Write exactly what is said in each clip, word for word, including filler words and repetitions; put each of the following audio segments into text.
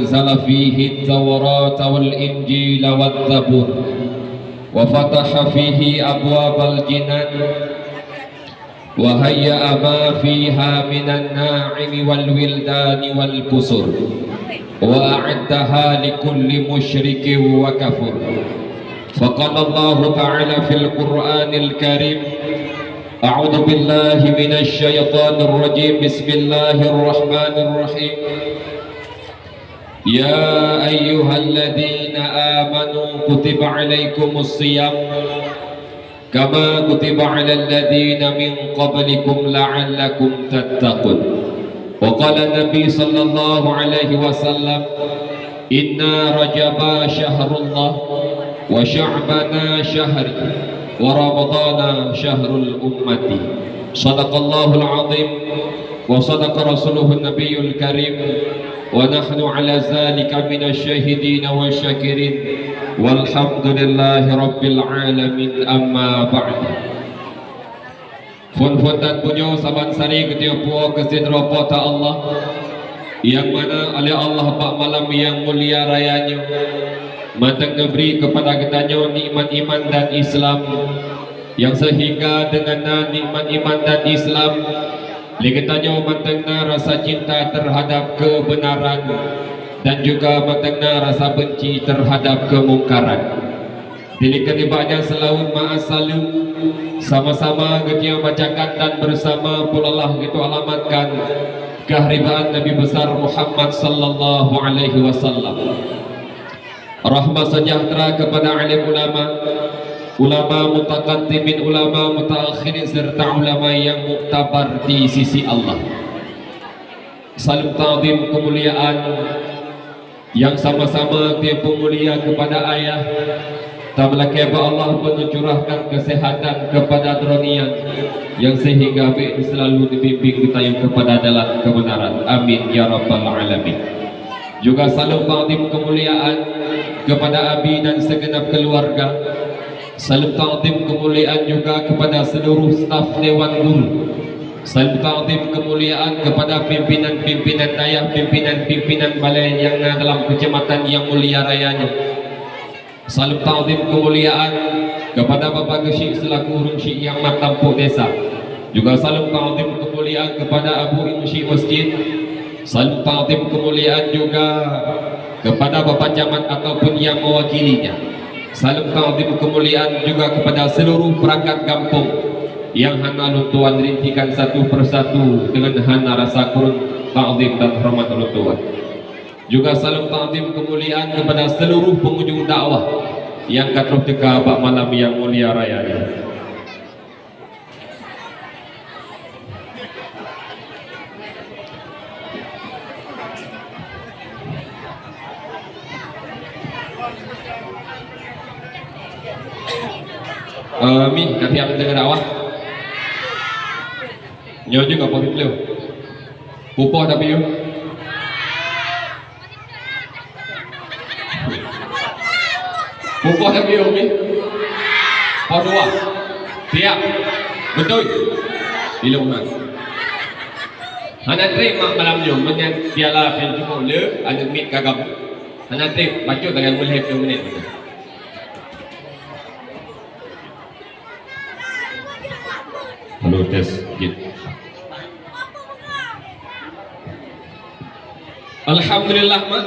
أنزل فيه التوراة والإنجيل والزبور، وفتح فيه أبواب الجنان، وهيأ ما فيها من النعيم والولدان والقصور، وأعدها لكل مشرك وكفور. فقال الله تعالى في القرآن الكريم: أعوذ بالله من الشيطان الرجيم. بسم الله الرحمن الرحيم. يا أيها الذين آمنوا كتب عليكم الصيام كما كتب على الذين من قبلكم لعلكم تتقون. وقال النبي صلى الله عليه وسلم: إن رجب شهر الله، وشعبان شهري، ورمضان شهر الأمة. صدق الله العظيم، وصدق رسوله النبي الكريم، ونحن على ذلك من الشاهدين والشاكرين، والحمد لله رب العالمين. أما بعد. Phon-phon dan pujoe saban sari geuteupeue keu sidroe Po teu Allah, nyang mana oleh Allah bak malam nyang mulia raya nyoe, mantong neubri keupada geutanyoe nikmat iman dan Islam, nyang seuhingga deungon na nikmat iman dan Islam, lé geutanyoe mantong na rasa cinta teuhadab keubeunaran dan juga mantong na rasa beunci teuhadab keumungkaran. Di likot nibak nyan seulaweuet ma'as saleuem sama-sama geutanyoe bacakan dan beusama peuleulaih geutanyoe alamatkan keuharibaan Nabi Besar Muhammad sallallahu alaihi wasallam. Rahmat sejahtera keupada alim ulama, ulama mutaqaddimin, ulama mutaakhirin, serta ulama nyang muktabar di sisi Allah. Saleuem takzim keumuliaan nyang sama-sama geupeumulia keupada ayah, tameulakée bak Allah beuneuk curahkan keuseuhatan keupada droeneuh nyan, nyang seuhingga bék seulalu neubimbéng geutanyoe keupada dalan keubeunaran. Amin ya rabbal alamin. Juga saleuem takzim keumuliaan keupada abi dan seugeunab keuluwarga. Saleuem takzim keumuliaan juga keupada seuluruh staf Dewan Guru. Saleuem takzim keumuliaan keupada pimpinan-pimpinan dayah, pimpinan-pimpinan balai nyang na dalam keucamatan nyang mulia raya nyoe. Saleuem takzim keumuliaan keupada Bapak Geuchik seulaku ureuëng chik nyang mat tampok desa. Juga saleuem takzim keumuliaan keupada Abu Imum Chik Masjid. Saleuem takzim keumuliaan juga keupada Bapak Camat ataupun nyang meuwakilinya. Saleuem takzim keumuliaan juga keupada seuluruh peurangkat gampông nyang hana lôn tuan rintikan satu persatu deungon hana rasa kureueng takzim dan horeumat lôn tuan. Juga saleuem takzim keumuliaan keupada seuluruh peungujung dakwah nyang ka troh teuka bak malam nyang mulia raya nyoe. Eh, mi, ka siap deungon dakwah? Nyoe juga positif. Pupoh tapi yuk. Pupoh tapi umi. Poh dua. Siap. Beutôi. Ilong han. Hana trép mak malam nyoe meunyan piala pih cukup le aneuk miet ka gabuk. Hana trép bacut dengan mulai puluh minit. Halo, tes, jeuet. Alhamdulillah, mak.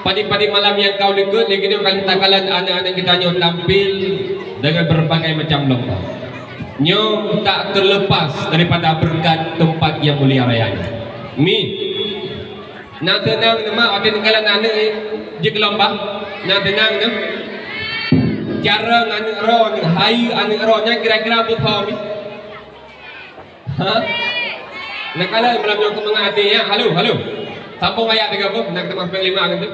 Padi-padi malam nyang ka likot, lagée nyoe ka lheueh takalon aneuk-aneuk geutanyoe tampil dengan berbagai macam lomba. Nyoe tak terlepas daripada berkat tempat yang mulia raya nyoe. Mi, na teunang nyoe, mak, watée takalon aneuk jeuet lomba. Na teunang nyoe. Cara aneuk droe nyoe, hayeue aneuk droe nyan kira-kira beusoe, Mi. Ha? Nak kala malam nyoe keu mangat até, ya. Halo, halo. Sambung ayat tiga puluh, nak teumah peng lima kan tu.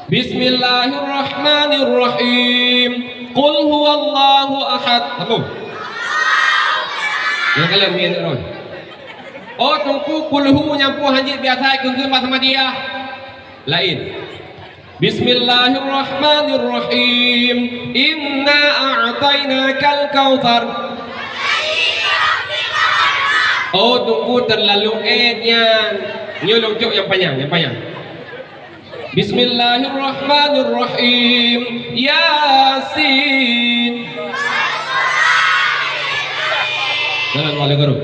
Bismillahirrahmanirrahim. Qul huwallahu ahad. Sambung. Nak kala ni, ya, terus. Oh, Teungku, kulhu nyang peue hanjeuet biasa ikheun-kheun bak Samadiyah. Laén. Bismillahirrahmanirrahim. Inna a'tainakal kautsar. Oh, Teungku, teulalu ét nyan. Nyoe lôn cok nyang panyang, nyang panyang. Bismillahirrahmanirrahim. Yasin. Jangan malu guru.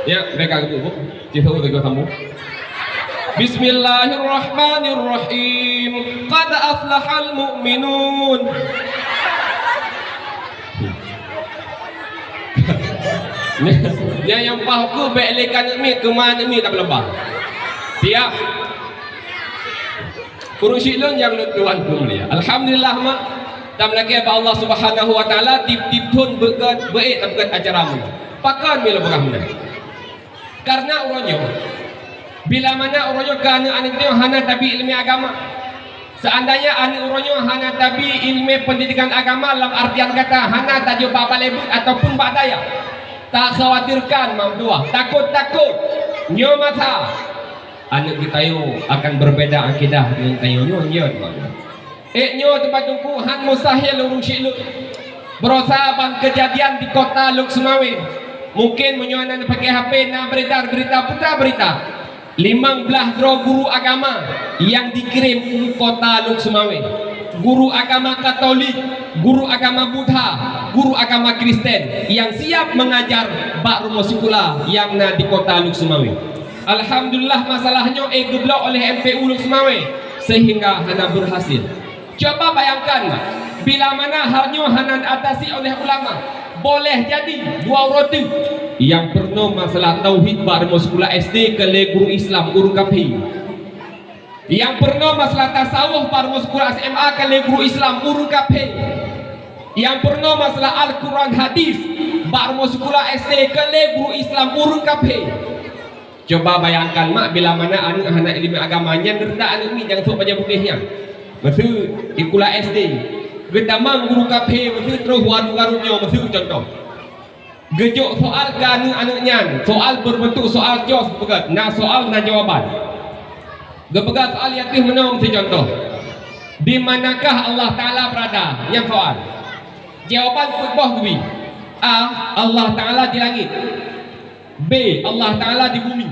Ya, mereka guru. Kita udah sambung. Bismillahirrahmanirrahim. Qad aflahal mu'minun. Nyan nyang paih ku bék lé ka aneuk miet, keuma aneuk miet tapeuleumbah. Siap. Ureueng syiek lôn nyang lôn tuan peumulia. Alhamdulillah, mak. Tameulakée bak Allah Subhanahu wa Taala, tiep-tiep thon beuet, beuet tapeugét acara meunan. Pakon mila peugah meunan? Karena uroe nyoe, bila mana uroe nyoe keu aneuk-aneuk nyoe hana tabi ileumé agama. Seandainya aneuk uroe nyoe hana tabi ileumé pendidikan agama lam artian kata hana tajok bak balée beuet ataupun bak dayah, takhawatirkan mandua, takot-takot nyoe masa aneuk geutanyoe akan berbeda akidah deungon tanyoe nyoe, nyoe. Ék nyoe teuma teungku, han mustahil ureueng syiek lôn. Barosa ban keujadian di kota Lhokseumawe. Mungken meunyoe na neupaké H P na beredar berita putra berita. Limong blaih droe guru agama nyang dikirém u kota Lhokseumawe. Guru agama Katolik, guru agama Buddha, guru agama Kristen nyang siap mengajar bak rumoh sikula nyang na di kota Lhokseumawe. Alhamdulillah, masalah nyoe ék geublok oleh M P U Lhokseumawe sehingga hana berhasil. Coba bayangkan, bila mana hal nyoe hana atasi oleh ulama, boleh jadi dua uroe teuk nyang peurunoe masalah tauhid bak rumoh sikula S D keu lé guru Islam ureueng kaphé. Nyang peurunoe masalah tasawuf bak rumoh sikula S M A keu lé guru Islam ureueng kaphé. Nyang peurunoe masalah Al-Quran hadis bak rumoh sikula S D keu lé guru Islam ureueng kaphé. Coba bayangkan mak, bila mana aneuk hana ileumé agama nyan, geuredak aneuk miet nyang sôk bajée putéh nyan. Meuseu sikula S D, geutamong guru kaphé meuseu, troh waru-waru nyoe meuseu contoh. Geujok soal keu aneuk-aneuk nyan, soal beureubentuk soal jos peugét, na soal na jawaban. Geupeugah soal nyang teuh meunoe meuseu contoh, "Di manakah Allah Taala beurada?" Nyan soal. Jawaban peuet boh geubri. A, Allah Taala di langét. B, Allah Taala di bumi.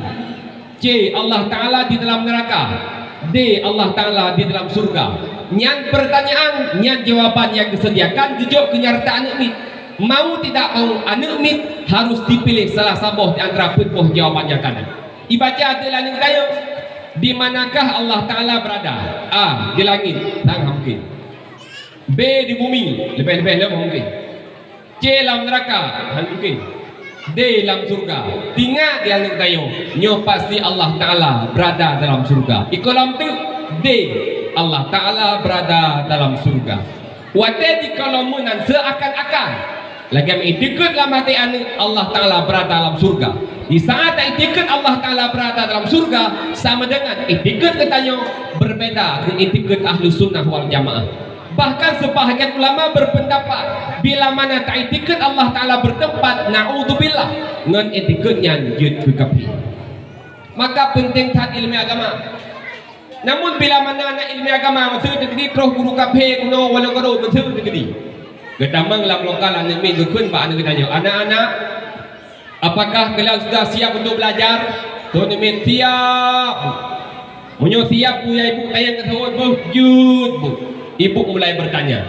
C, Allah Taala di dalam neuraka. D, Allah Taala di dalam syurga. Nyan peurtanyaan, nyan jawaban nyang geuseudiakan geujok keu nyang retak aneuk miet. Mau tidak mau, aneuk miet harus dipiléh salah saboh di antara peuet boh jawaban nyang ka na. Ibaca ateueh lam aneuk tanyoe, "Di manakah Allah Taala beurada?" A, di langét, sang han mungken. B, di bumi, leubeh-leubeh lom han mungken. C, lam neuraka, han mungken. D, lam syurga. Ingat di aneuk tanyoe, nyoe pasti Allah Taala beurada dalam syurga. Ikolom teuk, D, Allah Taala beurada dalam syurga. Watée jikalon meunan seuakan-akan, lagée meuitikeuet lam até aneuk Allah Taala beurada lam syurga. Di saat taitikeuet Allah Taala beurada dalam syurga, sama dengan itikeuet geutanyoe berbeda ngon itikeuet Ahlussunnah wal Jamaah. Bahkan sebahagian ulama berpendapat, bila mana taitikeuet Allah Taala bertempat, naudzubillah, ngon itikeuet nyan jeuet keu kaphé. Maka peunteng that ileumé agama. Namun bila mana na ileumé agama meuseu teukeudi, troh guru kaphé keunoe walau garo meuseu teukeudi. Geutamong lam lokal aneuk miet geukheun bak aneuk geutanyoe, "Anak-anak, apakah kalian sudah siap untuk belajar?" Troh aneuk miet, "Siap, Bu." "Meunyoe siap, Bu, ya Ibu, tayang keu seuôt, Bu." "Jeuet, Bu." Ibu mulai bertanya.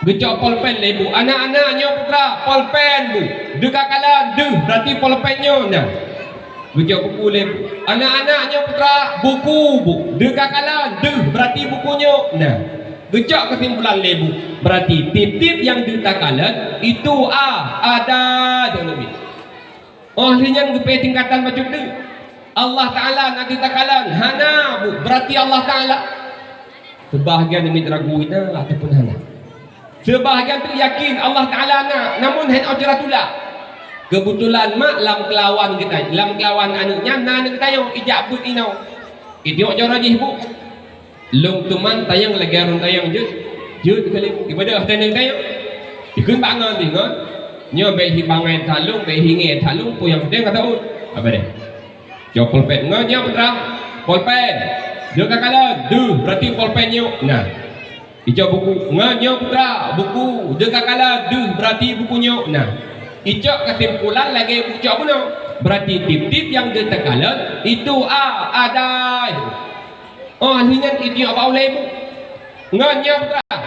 Geucok polpen lé ibu, "Anak-anak, nyoe putra, polpen, Bu. Deuh ka kalon, deuh, berarti polpen nyoe na." Geucok buku lé ibu, "Anak-anak, nyoe putra, buku, Bu. Deuh ka kalon, deuh, berarti buku nyoe na." Geucok keusimpulan lé ibu, "Berarti tiep-tiep nyang deuh takalon, itu a, ada," jaweueb lé ibu. Óh lheueh nyan geupeu tingkatan bacut teuk. Allah Taala na deuh takalon? Hana, Bu. Berarti Allah Taala. Sebahagian aneuk miet ragu, na ataupun hana. Sebahagian teuk yakin Allah Taala na, namun hana cara tulak. Keubeutulan mak lam keulawan geutanyoe, lam keulawan aneuk nyan na aneuk geutanyoe ijak beuet inoe. Ijok jaroe jih, Bu. Lôn teuma tayang lagée ureuëng tayang jeuet, jeuet kali ibadah tanyong-tanyong. Dikheun bak ngon, dikheun, "Nyoe bék hi bangai that lôn, bék hi ngée that lôn, peue nyang peunteng ka taôt." Apa deh? Cok polpen, "Ngon nyoe putra, polpen. Deuh ka kalon, deuh, berarti polpen nyoe na." Icok buku, "Ngon nyoe putra, buku. Deuh ka kalon, deuh, berarti buku nyoe na." Icok keusimpulan lagée bucok bunoe, berarti tiep-tiep nyang deuh takalon, itu a, ada. Oh, lheueh nyan itiok bak ulèe ibu. Ngon nyoe putra,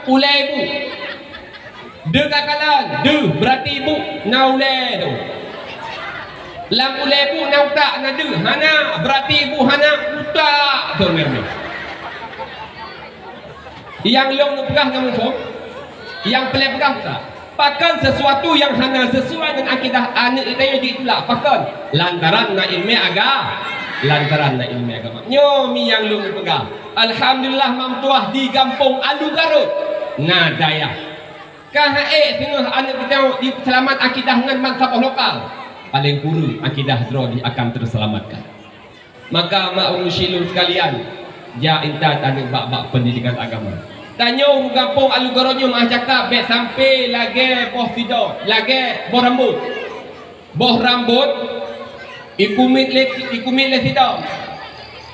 ulèe ibu. Deuh takalon, deuh, berarti ibu na ulèe tu. Lam ulèe ibu na utak, na deuh, hana, berarti ibu hana utak tu, meunan. Nyang lôn neupeugah na muphom, nyang peureulèe peugah utak. Pakon sesuatu nyang hana sesuai ngon akidah aneuk geutanyoe jitulak? Pakon? Lantaran na ileumèe aga-, lantaran na ileumèe agama. Nyoe mi nyang lôn peugah. Alhamdulillah, mam tuah di gampông Alu Garot na dayah. Ka han ék singoh aneuk geutanyoe jiseulamat akidah ngon bansaboh lokal. Paleng kureueng akidah droe jih akan teuseulamatkan. Maka mak ureueng syik lôn sekalian, jak intat aneuk bak-bak pendidikan agama. Tanyoe ureueng gampông Alu Garot nyoe meu'ah cakap bèk sampé lagèe boh sidom, lagèe boh rambot. Boh rambot ikumiet lé, ikumiet lé sidom.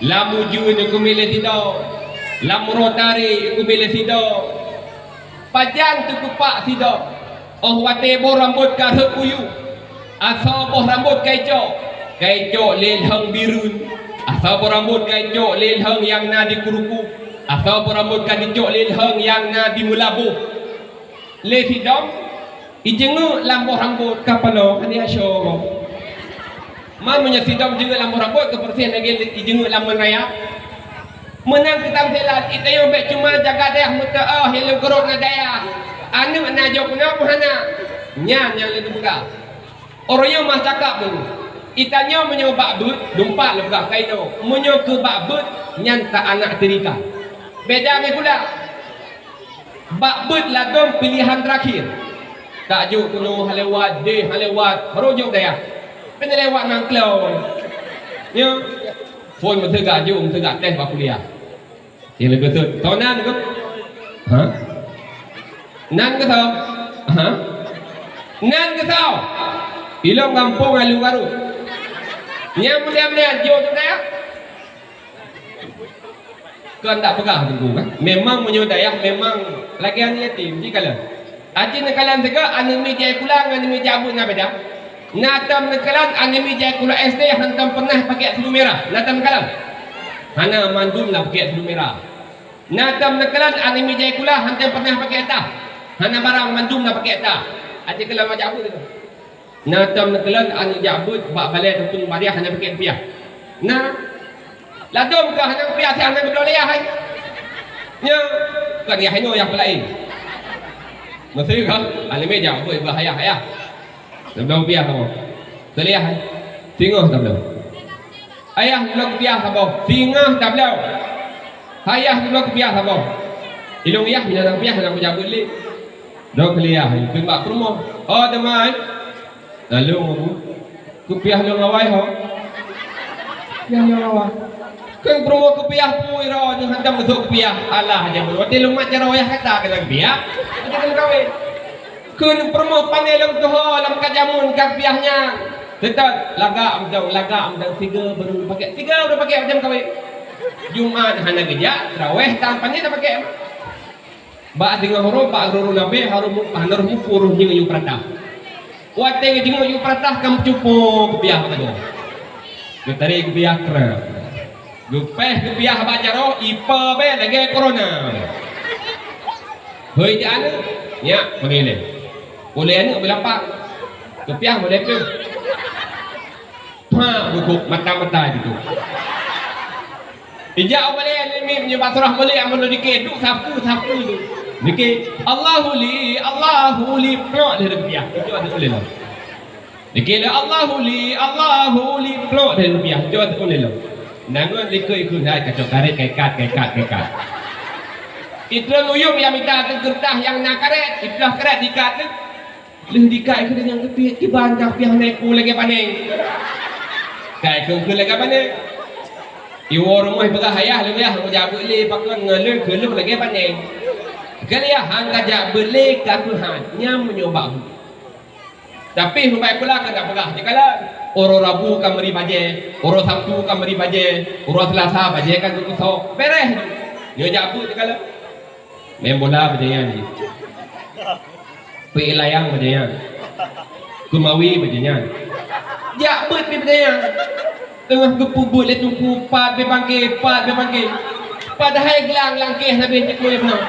Lam ujeuen ikumiet lé sidom. Lam uroe taré ikumiet lé sidom. Pajan teukupak sidom? Óh watèe boh rambot ka rhot kuyueng, asoe boh rambot ka icok, ka icok lé lheueng bireuen. Asoe boh rambot ka icok lé lheueng nyang na di keuruku. Asoe boh rambot ka jicok lé lheueng nyang na di meulaboh. Lé sidom ijeungeuk lam boh rambot ka paloe, hana asoe. Ma meunyoe sidom jeungeuk lam boh rambot, keupeureusihan lagèe ijeungeuk lam meunan raya. Meunan keutamsilan, geutanyoe bèk cuma jaga dayah meuteumèe, oh, Alu Garot na dayah. Aneuk na jok keunoe pun hana. Nyan nyang lôn peugah. Ureueng nyoe meu'ah cakap dulu. Geutanyoe meunyoe bak beuet, lumpat lôn peugah keunoe. Meunyoe keu bak beuet, nyan ta anak teuridai. Beda ngon sikula. Bak beuet ladôm pilihan terakhir. Tajok keunoe han lewat, deh han lewat, baru jok dayah. Pih lewat nanggroe. Nyoe. Phôn meuteugak jok, meuteugak tes bak kuliah. Nyang leubeh beutôi, soe nan keuh? Ha? Nan keuh soe? Ha? Nan keuh soe? Ilôn gampông Alu Garot. Nyang mulia-mulia jok tu dayah. Kon tak peugah teungku kan? Memang meunyoe dayah memang lagèe aneuk yatim, jikalon. Aci neukalon sigoe aneuk miet jai sikula ngon aneuk miet jak beuet na beda. Na tom neukalon aneuk miet jai sikula S D hantom pernah pakèk siluem mirah. Na tom neukalon? Hana, mandum na pakèk siluem mirah. Na tom neukalon aneuk miet jai sikula hantom pernah pakèk tah. Hana, barang mandum na pakèk tah. Aci kalon jak beuet tu. Na tom neukalon aneuk jak beuet bak balèe ataupun bak ayah hana pakèk kupiah. Na, ladôm keuh hana kupiah, si hana geubloe lé ayah hai. Nyoe, kon ayah inoe, ayah peulaén. Meusé kah? Aneuk miet jak beuet bak ayah, ayah. Tabloe kupiah kamoe. Teuliah hai. Singoh tabloe. Ayah, bloe kupiah saboh. Singoh tabloe. Hai yah, bloe kupiah saboh. Ilôn yah, meunyoe na kupiah, hana kujak beuet lé. Droe keuliah, kheun bak peurumoh. Oh, teuma, eh? Lalu, kupiah lôn awai ho. Kupiah lôn awai. Kheun peurumoh kupiah pui ro, nyoe hantom beusôk kupiah. Alah, aja beuet. Watèe lôn mat jaroe yah kata keunan kupiah. Aja keunan kawé. Kheun peurumoh pané lôn tuho lam ka jameun ka kupiah nyan. Teutap lagak meudong, lagak meudong, sigoe baru lôn pakèk, sigoe baru pakèk watèe kawé. Jumat hana geujak, traweh tan pané tapakèk. Bak teungoh uroe, bak uroe-uroe leubeh, harôh mu-, hana rôh muphom rôh jingui u peuratah. Watèe jingui u peuratah ka meucupo kupiah sagoe. Geutarek kupiah kreueh. Geupéh kupiah bak jaroe, ipa bèe lagèe corona. Hôi, jak aneuk, nyak, peugah lé. Ulèe aneuk beulapak. Kupiah ulèe peuh. Pah, beugok mata-mata gitu. Ijak ubak lé aneuk miet nyoe bak surah Maulid, amun lôn dikeu, duek sapeue-sapeue tu. Dikeu, "Allahu li, Allahu li," plok lé kupiah. Itu ada ulèe lah. Dikeu lé, "Allahu li, Allahu li," plok lé rupiah, jok teuk ulèe lom. Nangon likot-ikot hai, kacok karét, kaikat, kaikat, kaikat. Itrön uyueb nyang mita ateueh keureutah nyang na karét, iploh karét diikat teuk. Lheueh diikat ikot nyang keupiet, kiban ka piah na iku lagèe panèng. Ka ikot keu lagèe panèng. Iwoe rumoh ipeugah, "Ayah, lôn ayah, lôn jak beuet lé, pakon ngon lôn keu lôn lagèe panèng." Keu ayah, "Han kajak beuet lé, ka keuhan, nyan meunyoe bak bu." Tapi nibak sikula ka tapeugah jikalon, uroe Rabu ka meuri bajèe, uroe Sabtu ka meuri bajèe, uroe Seulasa bajèe ka geupeusoe. Beureh. Nyoe jak beuet jikalon. Main bola bajèe nyan jih. Peuék layang bajèe nyan. Keumawi bajèe nyan. Jak beuet pih bajèe nyan. Teungoh geupeubuet lé Teungku, pat bée bangke, pat bée bangke. Padahai glang langkeh Nabi cit mulai bunoe.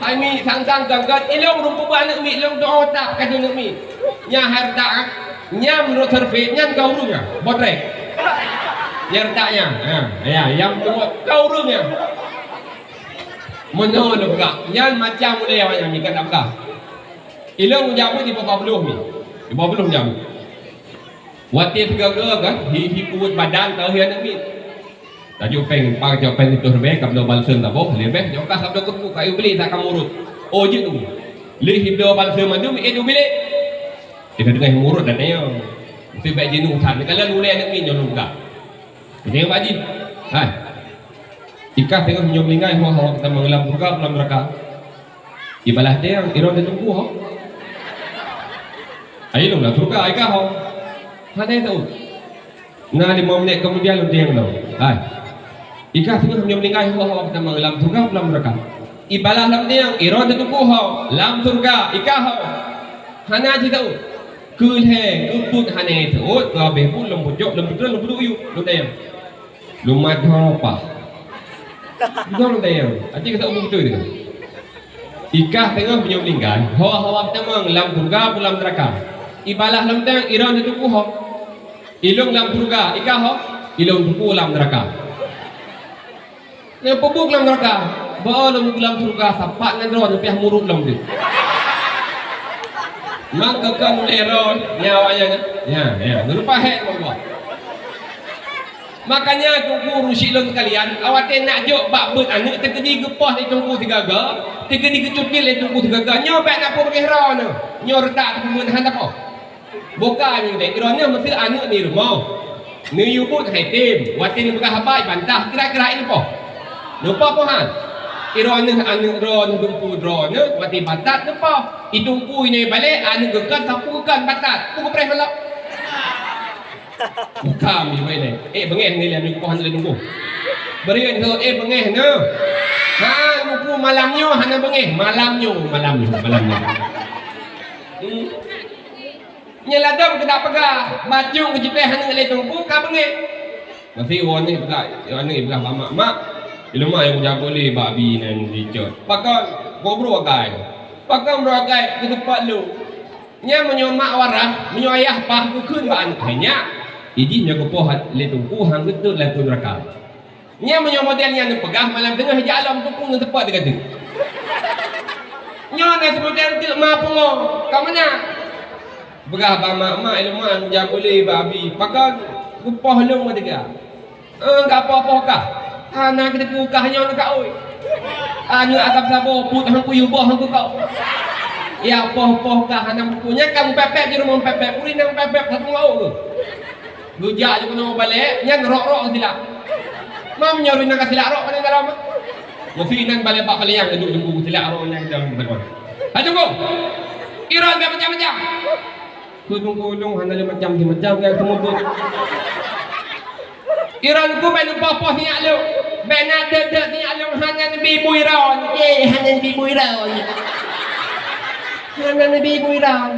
Hai mi, sang-sang ganggat, ilong rumpok aneuk mi, ilong doa tak ka aneuk mi. Nya harta, nya menurut survei, nyan ka ureueng nya, botrek. Nya harta nya, ha, ya, yang tu ka ureueng nya. Meunyoe leuka, nyan macam ulée awak nyan mi ka tak peugah. Ilong jabu di bawah beuluh mi. Di bawah beuluh jabu. Watée sigoe-goe kan, hi, hi kuweuet badan ka hi aneuk miet. Tajok péng, pang jok péng tutoh leubeh, ka bloe balsem taboh, leubeh jok kah ka bloe keuku, ka yue beli tak ka murot. Oh, jeuet tu. Lé hi bloe balsem mandum, eh, dua bilik. Dia ka teungoh murot dan nyoe. Mesti baik jenuh that. Kalau ulée aneuk miet nyoe lôn peugah. Tengok Pak Haji. Hai. Ikah tengok nyoe meuninggai ho, ho, kita mengelam surga, mengelam neraka. Ibalah dia, iron dia tunggu ho. Ayo, lam surga, ikah ho. Hana tahu. Nah, lima menit kemudian, lom dia yang tahu. Hai. Ikah tengok nyoe meuninggai ho, ho, kita mengelam surga, mengelam neraka. Ibalah lam dia, iron dia tunggu ho. Lam surga, ikah ho. Hana ji tahu. Keu lhée, keu peuet hana tahu. Keu habéh pun, lom bujok, lom beutôi, lom beutôi, lom dia. Lumat ho pah. Dong tayang. Aci kata umum betul dia. Ikah tengah punya meninggal. Ho hawa tamang lam surga pu lam neraka. Ibalah lam tang iron di tuku ho. Ilong lam surga, ikah ho. Ilong tuku lam neraka. Nyang pebuk lam neraka. Ba lom lam surga sapat ngan ron piah murut lom tu. Mang kekan uleh ron nyawa nyan. Ya, ya. Lupa hek Allah. Makanya Teungku rusi lôn sekalian, awak teuh nak jok bak beuet aneuk teukeudi geupoh lé Teungku sigaga, teukeudi geucutil lé Teungku sigaga, nyoe bèk na peue bagaih droeneuh, nyoe reutak teupeumeun hana poh. Boka nyoe deh, droeneuh meusti aneuk ni rumoh. Neuyue buet hai tem, watèe neupeugah haba bantah kira-kira ipoh. Neupoh poh han? Droeneuh aneuk droeneuh dumpu droeneuh, watèe batat neupoh. I Teungku inai balek, aneuk geukon, sapu geukon batat. Peue geupreh malok? Bukan, di mana? Eh, bengeh ni lah, ni poh ni lah nunggu. Beri yang tu, eh, bengeh ni. Ha, nunggu malam nyoe, hana bengeh. Malam nyoe, malam nyoe, malam nyoe. Hmm. Nyan ladom keudak peugah, bacong keuceupeh hana lé Teungku, ka bengeh. Masih won ni peugah, won ni peugah bak mak, mak. Di rumah yang jago lé bak bi nan dicot. Pakon, kobro agai. Pakon bro agai, keuteupot lu. Nyan meunyoe mak waras, meunyoe ayah pah geukheun bak aneuk hai nyak, idih nyoe geupoh lé Teungku han geutot lam neuraka. Nyan meunyoe model nyan neupeugah malam teungoh ijak lom Teungku ngon teupot teuka teuk. Nyoe na seumodel teuk ma pungo, ka meunan. Peugah bak mak, "Mak, ilôn mak, jak bulèe bak abi, pakon geupoh lôn ngon teuga." "Eh, ka poh-poh kah? Hana keudeuh kah nyoe ka oi. Aneuk agam saboh put hang kuyue boh hang kukau. Ya poh-poh kah hana buku. Nyan ka meupepet di rumoh meupepet. Uri nang meupepet satu ngau tu." Geujak ju keunoe balek, nyan rok-rok silak. Mam nyoe uri nang ka silak rok pada dalam. Mesti inan balek bak paliang duduk jumpu silak rok nyan dalam. Hai jumpu. Iran biar macam-macam. Kudung-kudung hana lé macam-macam kan semua buet. Iron ku bèk neupoh-poh sinyak lôn. Bèk na deuek-deuek sinyak lôn hana neubi bui ron. Eh, hana neubi bui ron. Hana neubi bui ron.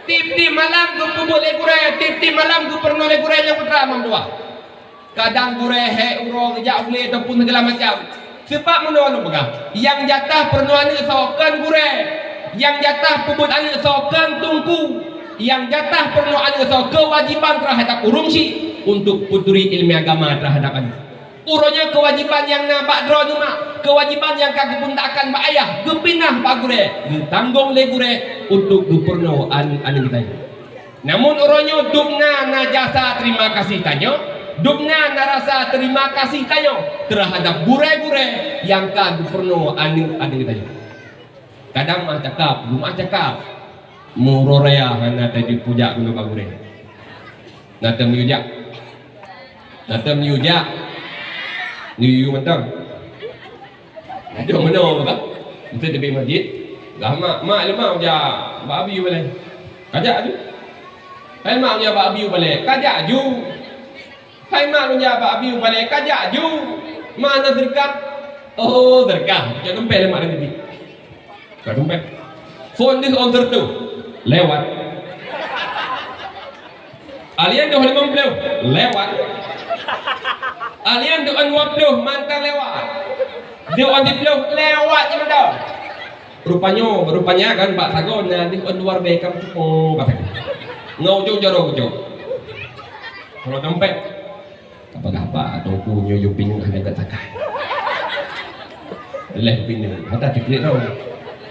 Tiep-tiep malam geupeubuet lé gurèe, tiep-tiep malam geupeurunoe lé gurèe nyang putra mandua. Kadang gurèe hék uroe geujak ulèe ataupun segala macam. Seubab meunoe lôn peugah, nyang jatah peurunoe aneuk soe kon gurèe, nyang jatah peubuet aneuk soe kon teungku, nyang jatah peurunoe aneuk soe keuwajiban terhadap ureueng chik untuk peuturi ileumèe agama terhadap aneuk. Uroe nyoe keuwajiban nyang na bak droeneuh mak, keuwajiban nyang ka geupeuntakkan bak ayah, geupinah bak gurèe, geutanggong lé gurèe untuk geupeurunoe aneuk-aneuk geutanyoe. Namun uroe nyoe dubna na jasa terima kasih tanyoe, dubna na rasa terima kasih tanyoe terhadap gurèe-gurèe nyang ka geupeurunoe aneuk-aneuk tanyoe. Kadang meuah cakap, meuah cakap, meuroe raya hana tajeuet peujak keunoe bak gurèe. Na teumeuyue jak, na teumeuyue jak, neuyue mantong. Aduh, meunoe ka? Meusti teubiet masjid. Lah, mak, mak, leumah uja bak abi balai. Kajak aju. Hai mak, uja bak abi balai. Kajak aju. Hai mak, uja bak abi balai. Kajak aju. Mana sedekah? Oh, sedekah. Cak dompet lemak tadi. Cak dompet. Phone deuh on tertu. Lewat. Alien dua limong puluh lewat. Alien dua dua puluh mantong lewat. Dua tiga puluh lewat je mantong. Rupanya, rupanya kan bak sagoe na dua luar bekam tu. Oh, kata. Ngau jong jaro jong. Kalau dompet. Ka peugah bak teungku nyoe yue pineung hana geusakai. Leh pineung, hana tikrit tau.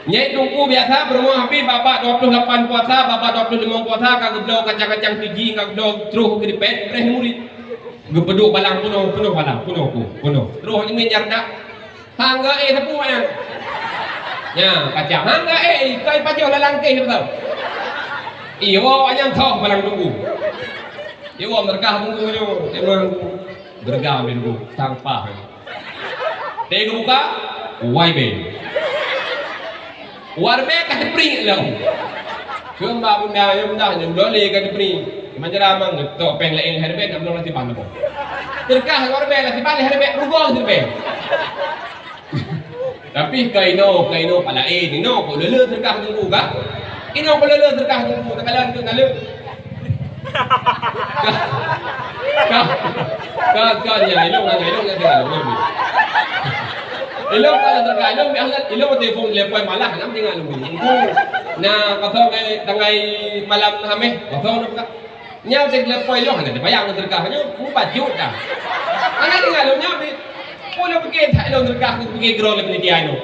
Nyai teungku biasa peurumoh habéh babak dua puluh lapan puasa, babak dua puluh limong puasa ka geubloe kacang-kacang tuji, ka geubloe troh keudipet, preh murit. Geupeuduek balang peunoh, peunoh balang, peunoh ku, peunoh. Troh nyoe nyardak. Hangga éh sapeue nyan. Nya, kacang hangga éh, kai pajoh lam langkéh beutôi. Iwoe nyan soh balang teungku. Iwoe meureuka teungku nyoe, memang geureuga ambil teungku, sampah. Teuh geubuka, wai beng. Warbe ka teupriek lom. Keu mbak bunda nyoe, bunda nyoe, dole ka teupriek. Manjara mang geutôk péng laén lhèe ribèe, na bloe lam siban leubeh. Teureukah warbe lam siban lhèe ribèe, rugoe lhèe ribèe. Tapi ka inoe, ka inoe pala, eh, inoe kok leuleue teureukah teungku ka? Inoe kok leuleue teureukah teungku, teukalon tu naleueng. Ka, ka, ka, ka, ya, ilong, ya, ilong, ya, ilong, ilong. Ilong, kalau teuka, ilong, biar ilong, ilong, telepon, telepon malah, nam tinggal ilong. Itu, nah, kosong, eh, tanggai malam Hamis, kosong, nak buka. Nyau, telepon, ilong, hana terbayang, terka, hanya, mu baju dah. Hana tinggal ilong, nyau, di, Peue lôn pike that lôn teuka, ku pike droe lé panitia nyoe.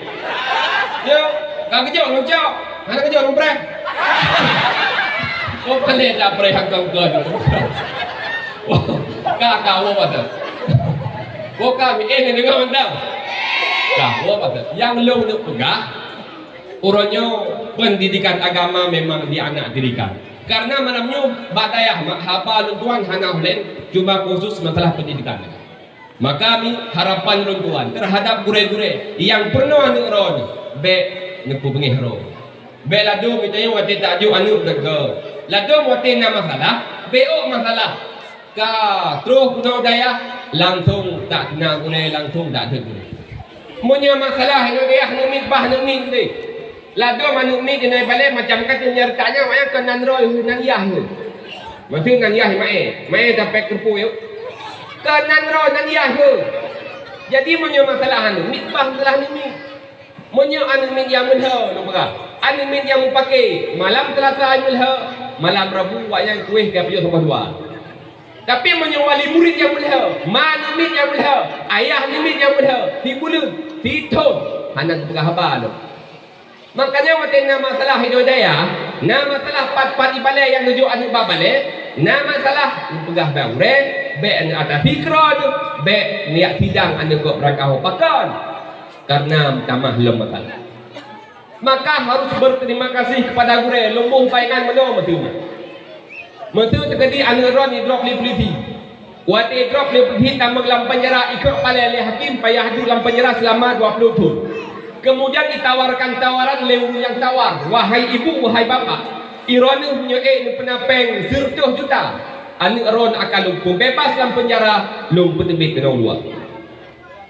Yo, ka geujok lôn cok, hana geujok lôn preh. Oh, pandai that preh hangkon kon. Ka, ka, woe masa. Woe ka, mi, eh, ni deungoe mantong. Ka, woe masa. Nyang lôn neuk peugah, uroe nyoe pendidikan agama memang dianak dirikan. Karena malam nyoe bak dayah mak haba lôn tuan hana ulèn, cuma khusus masalah pendidikan. Maka mi harapan lôn tuan terhadap gurèe-gurèe nyang peurunoe aneuk droeneuh, bèk neupeubeungèh droe. Bèk ladôm geutanyoe watèe tajok aneuk beudeungoe. Ladôm watèe na masalah, bèk ôk masalah. Ka troh keunoe dayah, langsông takeuna gurèe, langsông takeuna gurèe. Meunyoe masalah nyoe dayah aneuk miet bah aneuk miet deh. Ladôm aneuk miet di nanggroe balèe macam ka teungoh nyang tanyong, ayah keu nan roh nan yah nyoe. Maksud nan yah maé, maé sampai keupeue yôh. Keu nan roh nan yah nyoe. Jadi meunyoe masalah aneuk miet, bah masalah aneuk miet. Meunyoe aneuk miet nyang meulhö, lôn peugah, aneuk miet nyang meupaké, malam Seulasa meulhö, malam Rabu awaknyan kueh ka piôh saboh dua. Tapi meunyoe wali murit nyang meulhö, ma aneuk miet nyang meulhö, ayah aneuk miet nyang meulhö, sibuleuen, sithôn, hana geupeugah haba lom. Makanya watèe na masalah hidayah, na masalah pat-pat ibalèe nyang neujok aneuk bak balèe, na masalah neupeugah bak gurèe, bèk neuatasi keudroe, bèk neujak sidang aneuk gob rangkaho pakon. Karena tamah lom masalah. Maka harus berterima kasih kepada gurèe, lôn boh baingan meunoe meuteumé. Meuseu teukeudi aneuk droe idrop lé polisi. Watèe idrop lé polisi tamong lam penjara, ikôt palèe lé hakim payah duek lam penjara selama dua puluh thôn. Kemudian ditawarkan tawaran lé ureueng nyang tawar, "Wahai ibu, wahai bapak, droeneuh meunyoe ék neupeuna péng seureutôh juta, aneuk droeneuh akan lôn peubeubaih lam penjara, lôn peuteubiet keunoe luwa."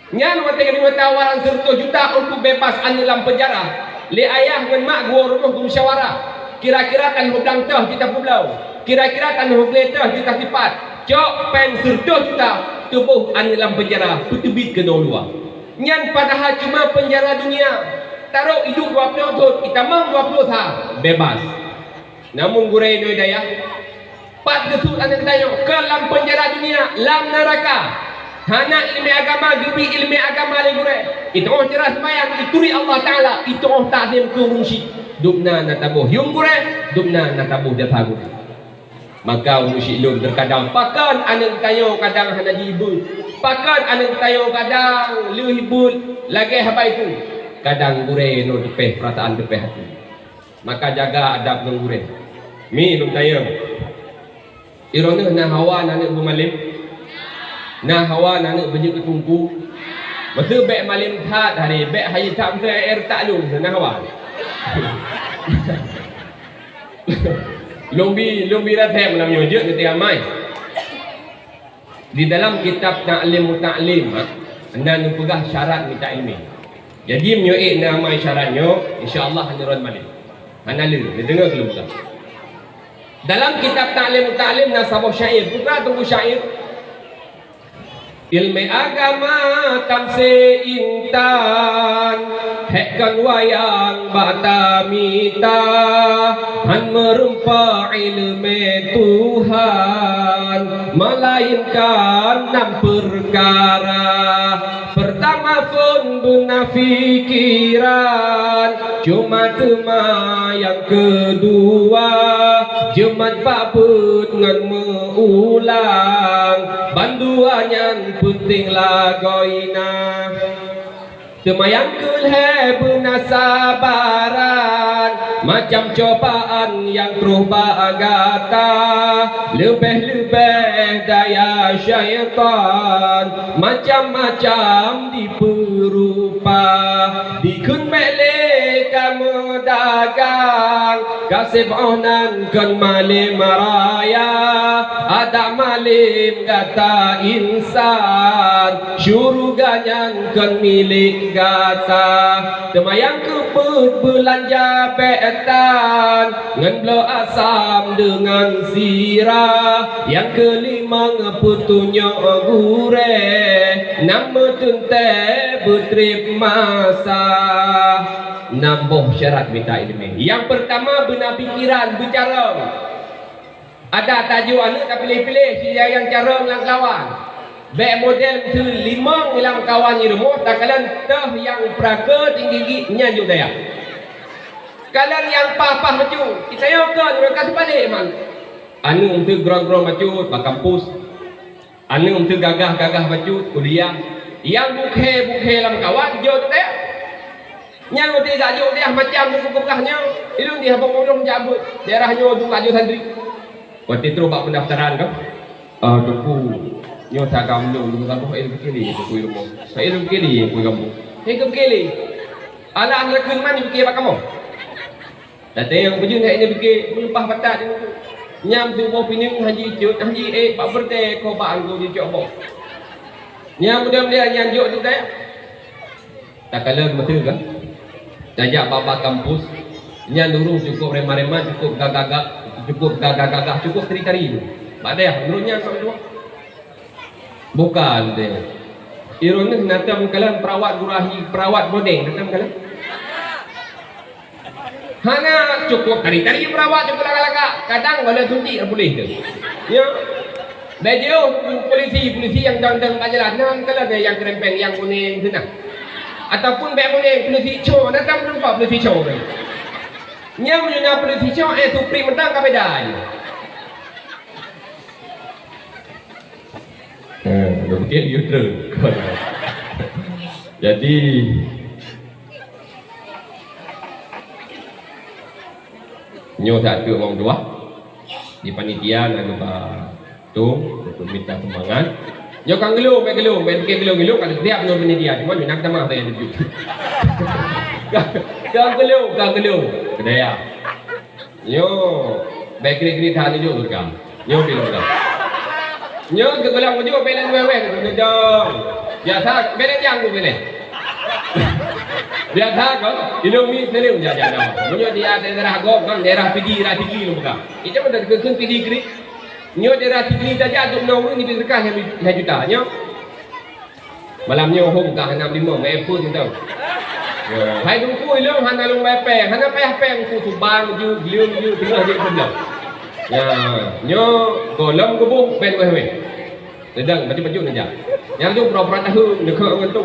Nyan watèe geuneuk tawaran seureutôh juta untuk beubaih aneuk lam penjara. Lé ayah ngon mak geuwoe rumoh geumusyawarah. Kira-kira tanoh blang teuh jiteupeubloe. Kira-kira tanoh glé teuh jitasipat. Cok péng seureutôh juta, teuboh aneuk lam penjara, peuteubiet keunoe luwa. Nyan padahai cuma penjara dunia. Tarok idup dua ploh thôn, itamong dua ploh sa, beubaih. Namun gurèe nyoe dayah, pat geusut aneuk tanyoe keu lam penjara dunia, lam neuraka. Hana ileumèe agama, geubri ileumèe agama lé gurèe. Itu'oh ceura seumayang, ituri Allah Taala, itu'oh takzim keu ureueng syik. Dubna na taboh yuem gurèe, dubna na taboh jasa gurèe. Maka ureueng syik lôn teukadang, pakon aneuk tanyoe kadang hana jiibeut. Pakon aneuk tanyoe kadang lheueh ibeut lagèe haba itu. Kadang gurèe nyoe teupèh peurasaan, teupèh até. Maka jaga adab ngon gurèe. Mi lôn tanyong. Droeneuh na hawa na aneuk beumalém? Na hawa na aneuk beujeuet keu teungku? Meuseu bèk malém that hari, bèk hayeue that meuseu air tak lôn, na hawa. Lôn bi, lôn bi rasem lam nyoe jeuet geutanyoe amai. Di dalam kitab Ta'lim Muta'allim, ha, na neupeugah syarat mita ileumèe. Jadi, meunyoe ék na amai syarat nyoe, insya Allah hana rot malém. Hana le, neudeungoe keu lôn peugah. Dalam kitab Ta'lim Muta'allim na saboh syair. Peugah teungku syair, "Ileumèe agama tamsé intan, hék kon wayang bak tamita, han meurumpok ileumèe Tuhan, meulainkan nam peukara. Peurtama phon beuna pikeran, cuma teuma nyang keudua, jeumat bak beuet ngon meuulang, bandua nyan peunteng lagoina. Teuma nyang keulhèe beuna sabaran, macam cobaan nyang troh bak gata, leubeh-leubeh daya syaitan, macam-macam dipeurupa. Dikheun bèk lé kamoe dagang, kaseb 'oh nan kon malem raya, adak malem gata insan, syuruga nyan kon milék gata. Teuma nyang keupeuet beulanja bèk tan, ngon bloe asam deungon sira, nyang keulimong peutunyok gurèe, nam meuteuntèe beutrép masa." Nam boh syarat mita ileumèe. Nyang peurtama beuna pikeran, beucarông. Adak tajok aneuk tapiléh-piléh, si nyang carông lam keulawan. Bèk model meuteumèe limong lam kawan di rumoh, takalon teuh nyang peurake tinggi gik nyan jok dayah. Kalon nyang paih-paih bacut, geutanyoe kon ureueng ka seubalek man. Aneuk meuteumèe grong-grong bacut bak kampus. Aneuk meuteumèe gagah-gagah bacut kuliah. Nyang bukhe-bukhe lam kawan jok dayah. Nyan watèe jak jok dayah macam teungku peugah nyoe, ilôn di Habong Ulôn jak beuet daerah nyoe dua laju santri. Watèe trôh bak peundaftaran ka, "Ah, teungku, nyoe tagam lôn, lôn saboh ilôn kiri teungku ilmu. Sa ilôn kiri teungku ilmu." Hei, keu kiri. Alah, aneuk keuman dipike bak kamoe. Watèe nyang beujeuet hai nyan pike, meuleupah batat di muka. Nyang tuboh pineung haji cut, haji ék bak beureuté ko bak anggô jicok boh. Nyang muda-muda nyan jok tu deh. Takalon meuteue kan? Tajak bak-bak kampus, nyan ureueng cukup reman-reman, cukup gagah-gagah, cukup gagah-gagah, cukup teri-teri tu. Bak deh, ureueng nyan sok dua. Bukan deh. Ironis na tam kalon perawat gurahi, perawat bodeng na tam kalon. Hana cukup tari-tari perawat, cukup lagak-lagak. Kadang gohlom suntik puléh tu. Ya. Bèk jiôh polisi, polisi nyang dang-dang bak jalan. Nyan keuh lagèe nyang keureumpèng, nyang kunéng tu nah. Ataupun bèk kunéng, polisi co, na tam nampak polisi co tu. Nyan meunyoe na polisi co, eh, Supreme mantong ka beda nyoe. Eh, dah mungkin you true. Jadi, nyoe that keu ureueng tuha. Di panitia na geuba tung untuk minta sumbangan. Nyoe ka geulong, bèk geulong, bèk geulong, geulong ka siap ngon panitia. Cuma minang tamah saya jujur. Ka, ka geulong, ka geulong. Kedaya. Nyoe, bèk kriet-kriet that neujok surga. Nyoe di surga. Nyoe teugulang meujok bèk lé wèh-wèh neujok. Biasa, bèk lé tiang tu bèk lé. Biasa kon, ilong mi sering jajan dah. Meunyoe di daerah Gok kan, daerah Pidie, daerah Sigli lom ka. Itu pun dah keu Pidie kriet. Nyoe daerah Sigli saja untuk enam ureueng ni sedekah lhèe juta. Nyoe. Malam nyoe hom ka hana meulima, meu'èn peue sintoe. Ya, hai Teungku, ilong hana lôn bèe pèng, hana payah pèng Teungku, subang ju, gleueng ju, teungoh jeuet peubloe. Ya, nyoe gohlom geuboh bèn wèh-wèh. Sedang bacut-bacut neujak. Nyang tu pura-pura tahu, neukheun ngon tu.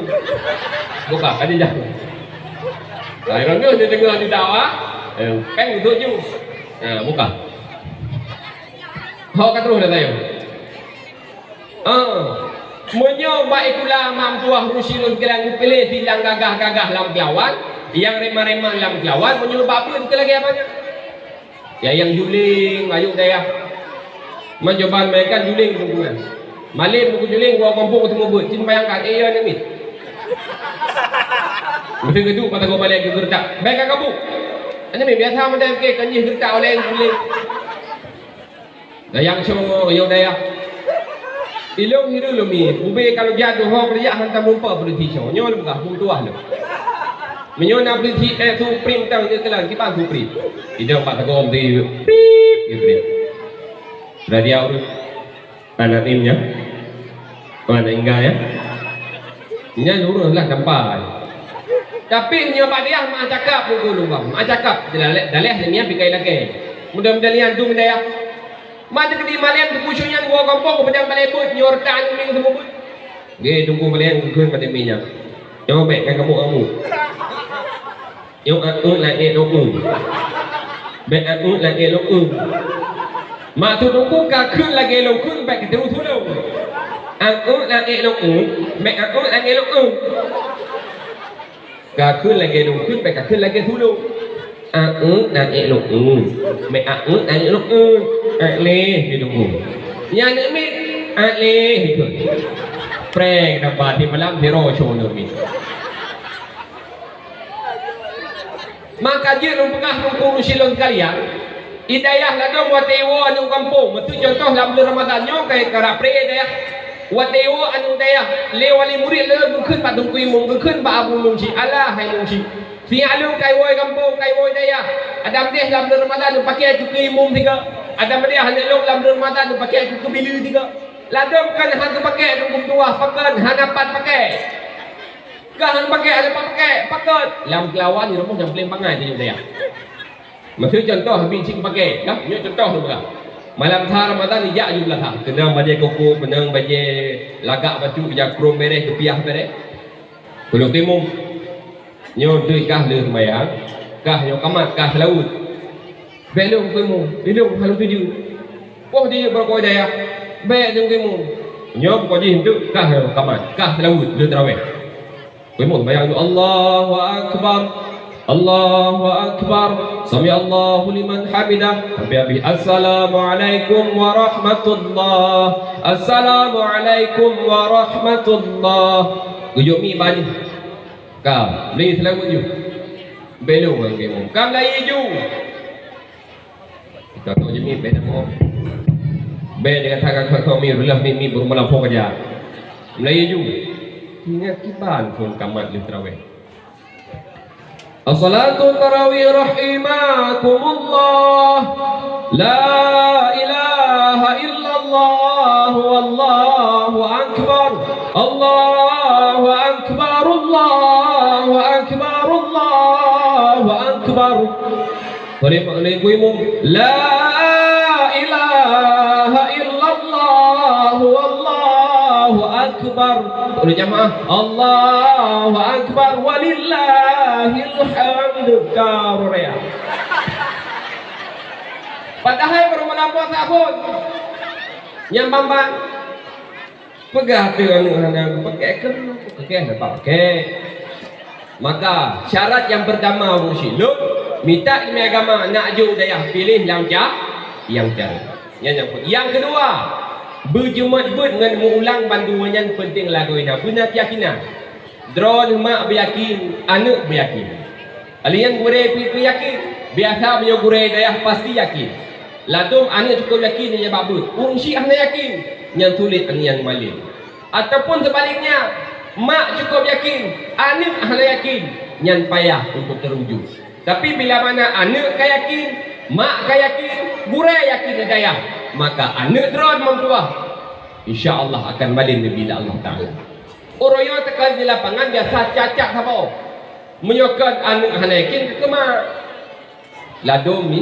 Buka, ada jak. Hai, rangga dia dengar ni dah, ah. Eh, pèng tu ju. Ya, buka. Ho ka terus dah saya. Ah, meunyoe bak ikula mak meutuah Rusyidul Kiram geupiléh si nyang gagah-gagah lam keulawan, nyang reman-reman lam keulawan, meunyoe bak beuet teu lagèe apa nyan? Ya, nyang juling, ayuk dayah. Man coba bayangkan juling lingkungan. Malem buku juling, gua gampông teumeubeut, cit bayangkan, eh, ya, ni mit. Mesti kedu mata gua balik ke gertak. Baik kat kampung. Ini mit, biasa macam ke, kan jih gertak oleh juling. Dayang Cungo, yo dayah. Ilong hireuen lom mi, ubé kalau jatuh ho kerja hantam lumpa polisi Cungo. Nyoe lom kah, hum tuah lom. Meunyoe na polisi, eh, Supreme tang je telan, kiban Supreme. Idong bak tegom di, pip, gitu. Radia ureueng. Aneuk nim nyan. Aneuk inggai, ya. Nyan ureueng lah tampai. Tapi nyoe bak dayah mak cakap nunggu lubang. Mak cakap, daleh, daleh nyan pikai lakée. Mudah-mudahan nyan dum dayah. Mak teukeudi malém teukusu nyan woe gampông padang balée beuet nyoe reutang nyoe ming teumubeuet. Gé tunggu malém geukheun padang minyak. Nyoe bék ngon kamoe-kamoe. Nyoe aneuk lagée lôn eu. Bék aneuk lagée lôn eu. Maksud Teungku ka kheun lagée lôn kheun bék keu tulông. Aneuk lagée lôn eu, bék aneuk lagée lôn eu. Ka kheun lagée lôn kheun bék ka kheun lagée tulông. Aneuk lagée lôn eu, bék aneuk lagée lôn eu. Aleh di Teungku. Nyan aneuk miet, aleh di Teungku. Preng nambah di malam di roco aneuk miet. Maka jeuet lôn peugah Teungku Syilong sekalian, i dayah ladôm watée iwoe aneuk gampông, meuteuk contoh lam buleuen Ramadhan nyoe ka karap pré dayah. Watée iwoe aneuk dayah, lé wali murit lé geukheun bak Teungku Imum, geukheun bak Abu Imum cit, "Alah hai Imum cit, sinyak lôn ka iwoe gampông, ka iwoe dayah. Adam deh lam buleuen Ramadhan neupaké keu Imum sigoe. Adam deh aneuk lôn lam buleuen Ramadhan neupaké keu bili sigoe. Ladôm kan hana geupaké Teungku meutuwah, pakon hana pat paké." Kah han pakai, ada pakai, pakat. Lam keulawan di rumoh nyang paleng bangai tanyoe dayah. Maksud contoh, bit cit pakai, kah? Nyoe contoh tu lah. Malam sa Ramadan ijak ju beulasa. Keunong bajée koko, keunong bajée lagak bacut, ija krom bereh, geupiah bereh. Kuluk timu. Nyoe teuh kah lheueh seumayang, kah nyoe kamat, kah seulaweuet. Bék lôn keumu, ilôn hana tuju. Poh di beurangkaho dayah, bék lôn keumu. Nyoe poh jih enteuk kah kamat, kah seulaweuet lheueh tarawéh. Keumu seumayang nyoe, Allahu Akbar, Allahu Akbar, sami'allahu liman hamidah. Sampai habéh, Assalamualaikum warahmatullah, Assalamualaikum warahmatullah. Geujok mi bak jih. Ka, bri seulaweuet ju. Bék lôn ngon keumu. Ka meulayeue ju. Ka kok jeuet miet, bék na mo. Bék dikatakan ka kok miet, reuloh miet, miet beureumalam phon keujak. Meulayeue ju. Ingat kiban phon kamat lheueh tarawéh. As-salatu tarawih rahimakumullah. La ilaha illallah wallahu akbar. Allahu akbar, Allahu akbar, Allahu akbar. Oleh, oleh Ibu Imum, la ilaha illallah wallahu akbar. Oleh jamaah, Allahu akbar walillahil hamd. Ka raya. Padahai baru meulampa tahun. Nyang bambang. Peugah teuh aneuëk hana geupakék keu, pakék hana pakék. Maka, syarat nyang peurtama ureuëng syik lôn, mita ileumèe agama nak jok dayah piléh nyang ca-, nyang cara. Nyan nyang peuet. Nyang keudua, beujeuet beuet ngon meuulang bandua nyan peunteng lagoina beuna keuyakinan. Droeneuh mak beuyakin, aneuëk beuyakin. Alèh nyan gurèe pih, pih yakin. Biasa meunyoe gurèe dayah pasti yakin. Ladôm aneuëk cukôp yakin nyan bak beuet. Ureuëng syik hana yakin, nyan sulet aneuëk nyan malém. Ataupun seubaliknya, mak cukôp yakin, aneuëk hana yakin, nyan payah untuk teuruju. Tapi bila mana aneuëk ka yakin, mak ka yakin, gurèe yakin di dayah, maka aneuëk droe meutuah, insya Allah akan malém neubi lé Allah Taala. Uroe nyoe teuka di lapangan biasa cacat saboh. Meunyoe kon aneuëk hana yakin keu mak. Ladôm ni,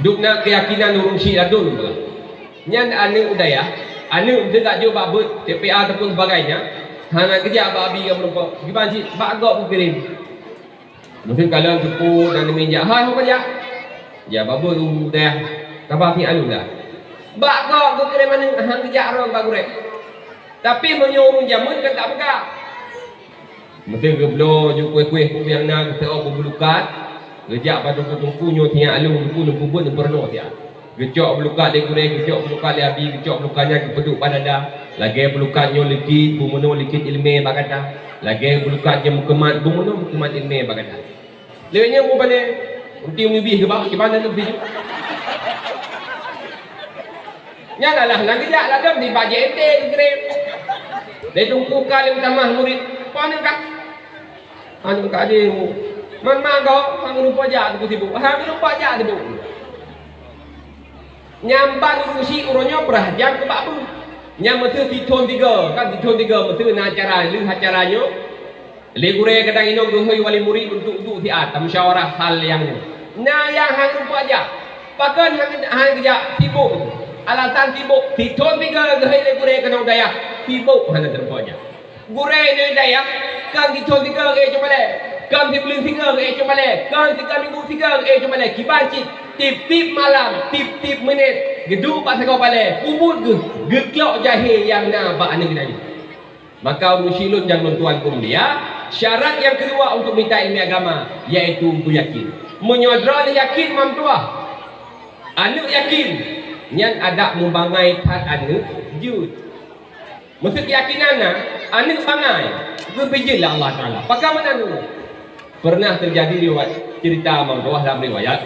duek na keuyakinan ureuëng syik ladôm bah. Nyan aneuëk u dayah, aneuëk meuteugak jok bak beuet, T P A ataupun sebagainya, hana geujak bak abi nyang meurumpok, kiban cit bak gob geukirém. Mungken kalon teupeu dan neumijak, "Hai, ho kajak?" "Jak bak beuet u dayah." "Kaba pih anu dah?" Bak gob geukirém aneuëk, hana geujak rhong bak gurèe. Tapi meunyoe ureuëng jameun kan tak peugah. Meuteun geubloe ju kueh-kueh peue nyang na geuseuôt bubulukat, geujak bak teungku-teungku nyoe tiyak lôn teungku lôn peubuet lôn peurunoe tiyak. Geucok bulukat lé gurèe, geucok bulukat lé abi, geucok bulukat nyan geupeuduek bak dada. Lagèe bulukat nyoe likit, bumeunoe likit ileumèe bak gata. Lagèe bulukat nyoe meukeumad, bumeunoe meukeumad ileumèe bak gata. Lewat nyoe mubalek, ruti mubih geuba, kiban na lôn bih. Nyan alah na geujak ladôm di bajèe T T geukirém. Lé teungku ka lé meutamah murit, "Pane ka?" "Anu ka adé mu." "Man ma gob?" "Han meurumpok jak teungku sibuk." "Han meurumpok jak sibuk." Nyang ban ureuëng syiek uroe nyoe peurah jam keu bak beuh. Nyang meuseu sithon tiga, kan sithon tiga meuseu na acara, lheueh acara nyoe. Lé gurée kadang inoe geuhôi wali murit untuk duek siat, tamusyawarah hal nyang nyoe. Na nyang hana teureumpok jak. Pakon hana, hana geujak? Sibok. Alasan sibok, sithon tiga geuhôi lé gurée keunoe dayah, sibok hana teureumpok jak. Gurée nyoe dayah, kan sithon tiga geuék cok balée, kan sibuleuen tiga geuék cok balée, kan tiga minggu tiga geuék cok balée, kiban cit, tieb-tieb malam, tieb-tieb minét, geuduek bak sagoe balée, peubuet geuh, geuklok jahé nyang na bak aneuk geutanyoe. Maka ureuëng syiek lôn nyang lôn tuan peumulia, syarat nyang keudua untuk mita ileumèe agama, yaitu beuyakin. Meunyoe droeneuh yakin, mam tuah, aneuk yakin, nyan adak meubangai that aneuk jeuet. Meuseu keuyakinan na, aneuk bangai, geubri jeuet lé Allah Taala. Pakon meunan dulu? Pernah teujadi riwayat, cerita meudoah lam riwayat.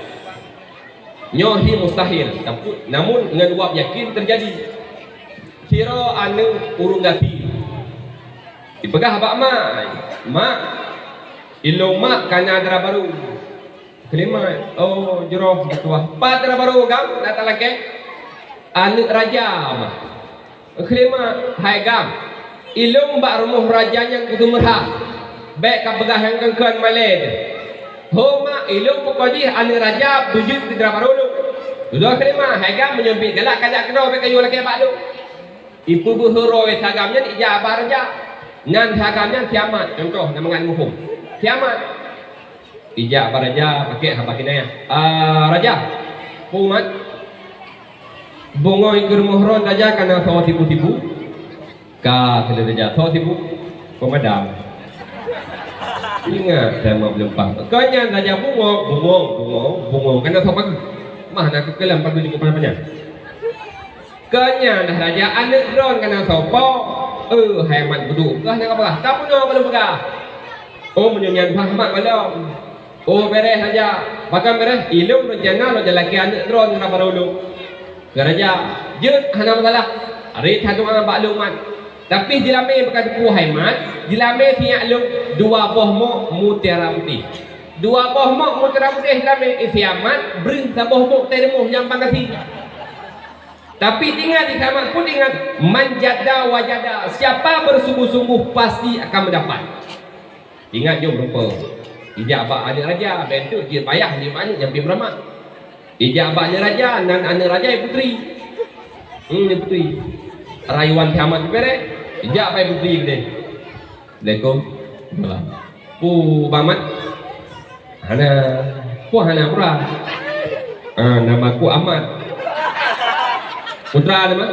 Nyoe hi mustahil, tapi namun ngon wab yakin teujadi. Sidroe aneuk ureuëng gasien. Jipeugah bak mak, "Mak, ilôn mak kana dara barô." Keulimat, "Oh, jroh meutuah." "Pat dara barô gam na talakée?" "Aneuk raja, mak." Keulimat, "Hai gam, ilôn bak rumoh raja nyan kuteumeurhah. Bék kapeugah nyang keun-keun malée teuh." "Ho mak, ilôn peukoh jih aneuk raja beujeuet keu dara barô lôn." Dudoe keulimat, "Hai gam, meunyoe biet galak kajak keudroe bék kayue lakée bak lôn." Ipeubeuet uroe sagam nyan ijak bak raja. Nan sagam nyan siamat, contoh na mangat muphom. Siamat. Ijak bak raja pakék haba kinayah. "Ah, raja, peue mat? Bungöng keu rumoh droen raja kana soe tibu-tibu?" "Ka," kheun raja, "soe tibu?" "Pemadam." Ingat, sama belum paham. Keu nyan raja bungöng, bungöng, bungöng, bungöng. Kana soe pageue? Mah na keu keulam pageue jeuet panyang-panyang. Keu nyan dah raja, aneuk droen kana soe po? Eh, hai mat beuduek, peugah nyang peugah. Ka bunoe ka lôn peugah. Oh, meunyoe nyan bah mat gohlom. Oh, beureh raja. Pakon beureh? Ilôn rencana lôn jalaki aneuk droen ngon dara barô lôn. Keu raja, jeuet hana masalah. Rhot that doá bak lôn mat. Tapi jilamé bak teupeu hai mat, jilamé sinyak lôn dua boh mok mutiara putéh. Dua boh mok mutiara putéh jilamé, isiamat breuh saboh mok teurimong nyang ban gasien. Tapi ingat, di tamat pun ingat, "Man jada wajada, siapa bersungguh-sungguh pasti akan mendapat." Ingat jom rupa. Ijak bak aneuk raja, bentuk jih payah jih bak aneuk jampi beuramat. Ijak bak aneuk raja, nan aneuk raja putri. Hmm, putri. Rayuan kiamat beres. Ijak bak putri deh. Assalamualaikum. Salam. Pu Bamat? Hana. Pu hana pura? Ah, nama ku Amat. Putra nama?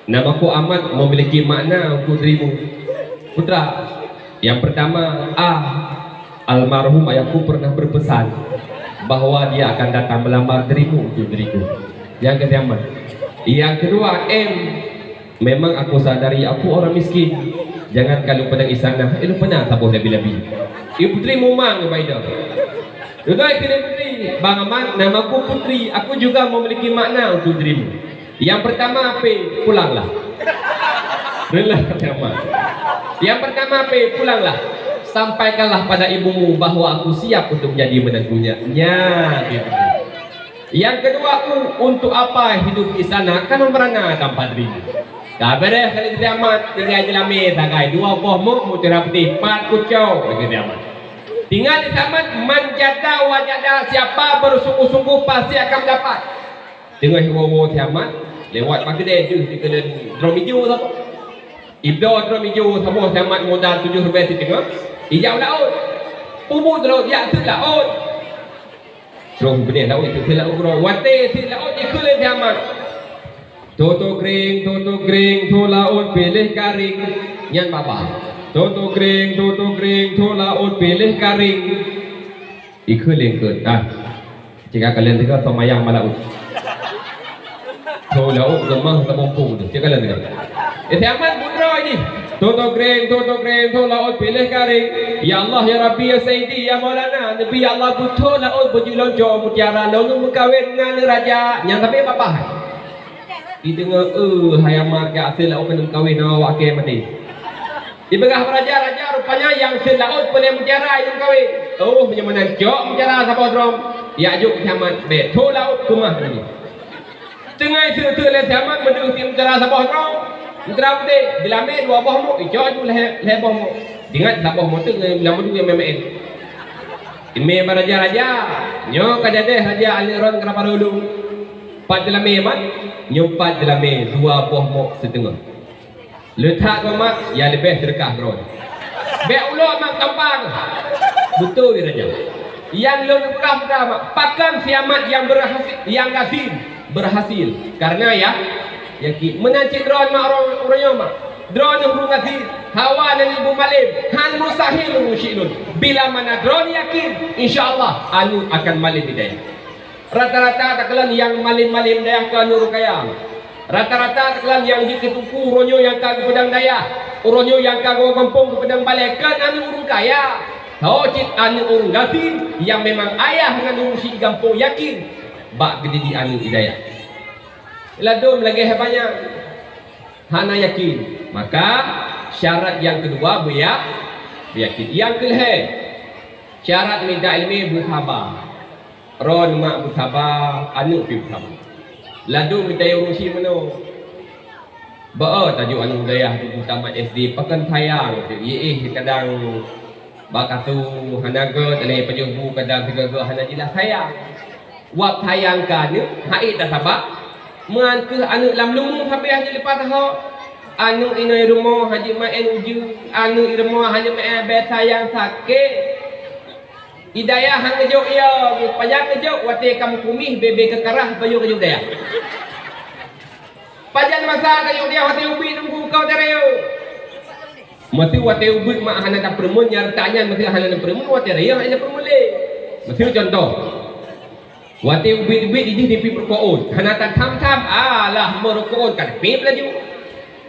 Nama ku Amat memiliki makna untuk dirimu. Putra, yang pertama, A, almarhum ayahku pernah berpesan bahwa dia akan datang melamar dirimu untuk diriku. Yang kedua, yang kedua, M, memang aku sadari aku orang miskin. Jangan kalau pedang istana, eh, lu pernah tabuh labi-labi. Ibu Putri Mumang, Ubaidah. Udah kena Putri, Bang Amat, nama aku Putri. Aku juga memiliki makna untuk dirimu. Yang pertama, P, pulanglah. Rela, Amat. Yang pertama, P, pulanglah. Sampaikanlah pada ibumu bahwa aku siap untuk menjadi menantunya. Nya, dia Putri. Yang kedua, U, untuk apa hidup di sana, kan merana tanpa dirimu. Dah beres kali kiamat, tinggai jeulami sagai dua boh mok mutiara putéh, pat kucok lagi kiamat. Tinggai di tamat, man jada wajada, siapa bersungguh-sungguh pasti akan mendapat. Teungoh woe-woe kiamat, lewat pageudée deuh dikeuleueng droe mijo saboh. Ibloe droe mijo saboh kiamat modal tujoh ribée siteungoh, ijak u laôt. Peubuet droe jak seuet laôt. Troh beudeh laôt jikheun laôt keudroe. Watée seuet laôt jikheun lé Tiamat. Toto kring, toto kring, tho laôt piléh karing. Nyan babah. Toto kring, toto kring, tho laôt piléh karing. Ikheun lé kheun. Ah. Cit ka kalian teuka tho mayang bak laôt. Tho laôt geumah teubumpung tu. Cit ka kalian teuka. Eh, Tiamat putroe jih. Toto kring, toto kring, tho laôt piléh karing. Ya Allah, ya Rabbi, ya Sayyidi, ya Maulana, Nabi Allah, beutho laôt beujeuet lonco mutiara lôn meukawen ngon raja nyang sabe babah. Ideungoe, eh, hai Amat, ka seuet laôt keuneuk meukawen ngon awak kée maté. Ipeugah bak raja, "Raja, rupanya nyang seuet laôt peureulée mutiara nyang meukawen." "Oh, meunyoe meunan cok mutiara saboh drom, jak jok Tiamat, bèk tho laôt keumah lagée." Teungoh seuteuk lé si Amat meudeuh tiep meutara saboh droe. Meutara putéh, dilamé dua boh mok, icok aju lhèe, lhèe boh mok. Ingat saboh mok teuk ngon lam meudeuh nyang meu'én. Ileumèe bak raja-raja, nyoe ka jadèh raja aneuk droen keunan barô lôn. Pat dilamé Mat, nyoe pat dilamé dua boh mok siteungoh. Le that keu Mat, ya leubeh seudeukah droe. Bèk ulok Mat gampang. Beutôi raja. Nyang lôn peugah-peugah Mat, pakon si Amat nyang beurhasi-, nyang gasien beurhasil. Kareuna ya, yakin. Meunan cit droe Mat ureueng, ureueng nyoe Mat. Droe ureueng gasien, hawa nan ibu malém, hal mustahil ureueng syiek lôn. Bila mana droe yakin, insya Allah aneuk akan malém hidayah. Rata-rata takalon nyang malém-malém dayah keu aneuk ureueng kaya. Rata-rata takalon nyang jeuet keu teungku uroe nyoe nyang ka geupeudong dayah, uroe nyoe nyang ka goh gampông geupeudong balèe keu aneuk ureueng kaya. Ho cit aneuk ureueng gasien nyang memang ayah ngon ureueng syiek gampông yakin bak geudidik aneuk hidayah. Ladôm lagèe hai banyak hana yakin, maka syarat nyang keudua beuya-, beuyakin. Nyang keulhèe, syarat mita ileumèe beusaba. Droen mak beusaba, aneuk pih beusaba. Ladôm mita ureueng syiek meunoe. Beu tajok aneuk dayah tu tamat S D, pakon sayang tu. Yeh, kadang bak kasô hana gèt, lé pajoh bu kadang sigoe-goe hana jeulaih sayang. Wab sayang keu aneuk, hai tasaba. Meunan keuh aneuk lam lumu sabé hana leupah taho. Aneuk inong rumoh hana meu'én ujeuen, aneuk rumoh hana meu'én bèe sayang sakét. Hidayah han geujok, ya, pajan geujok watèe ka meukumih, bèe-bèe keukarah, bayeue geujok dayah. Pajan masa geujok dayah watèe ubit teungku kau teureuk. Meuseu watèe ubit mak hana tapeureumeun, nyang reutak nyan meuseu hana tapeureumeun, watèe rayah hana tapeureumeun lé. Meuseu contoh, watèe ubit-ubit jih dipiep rukon, hana tatham-tham, alah meurukon ka dipiep laju.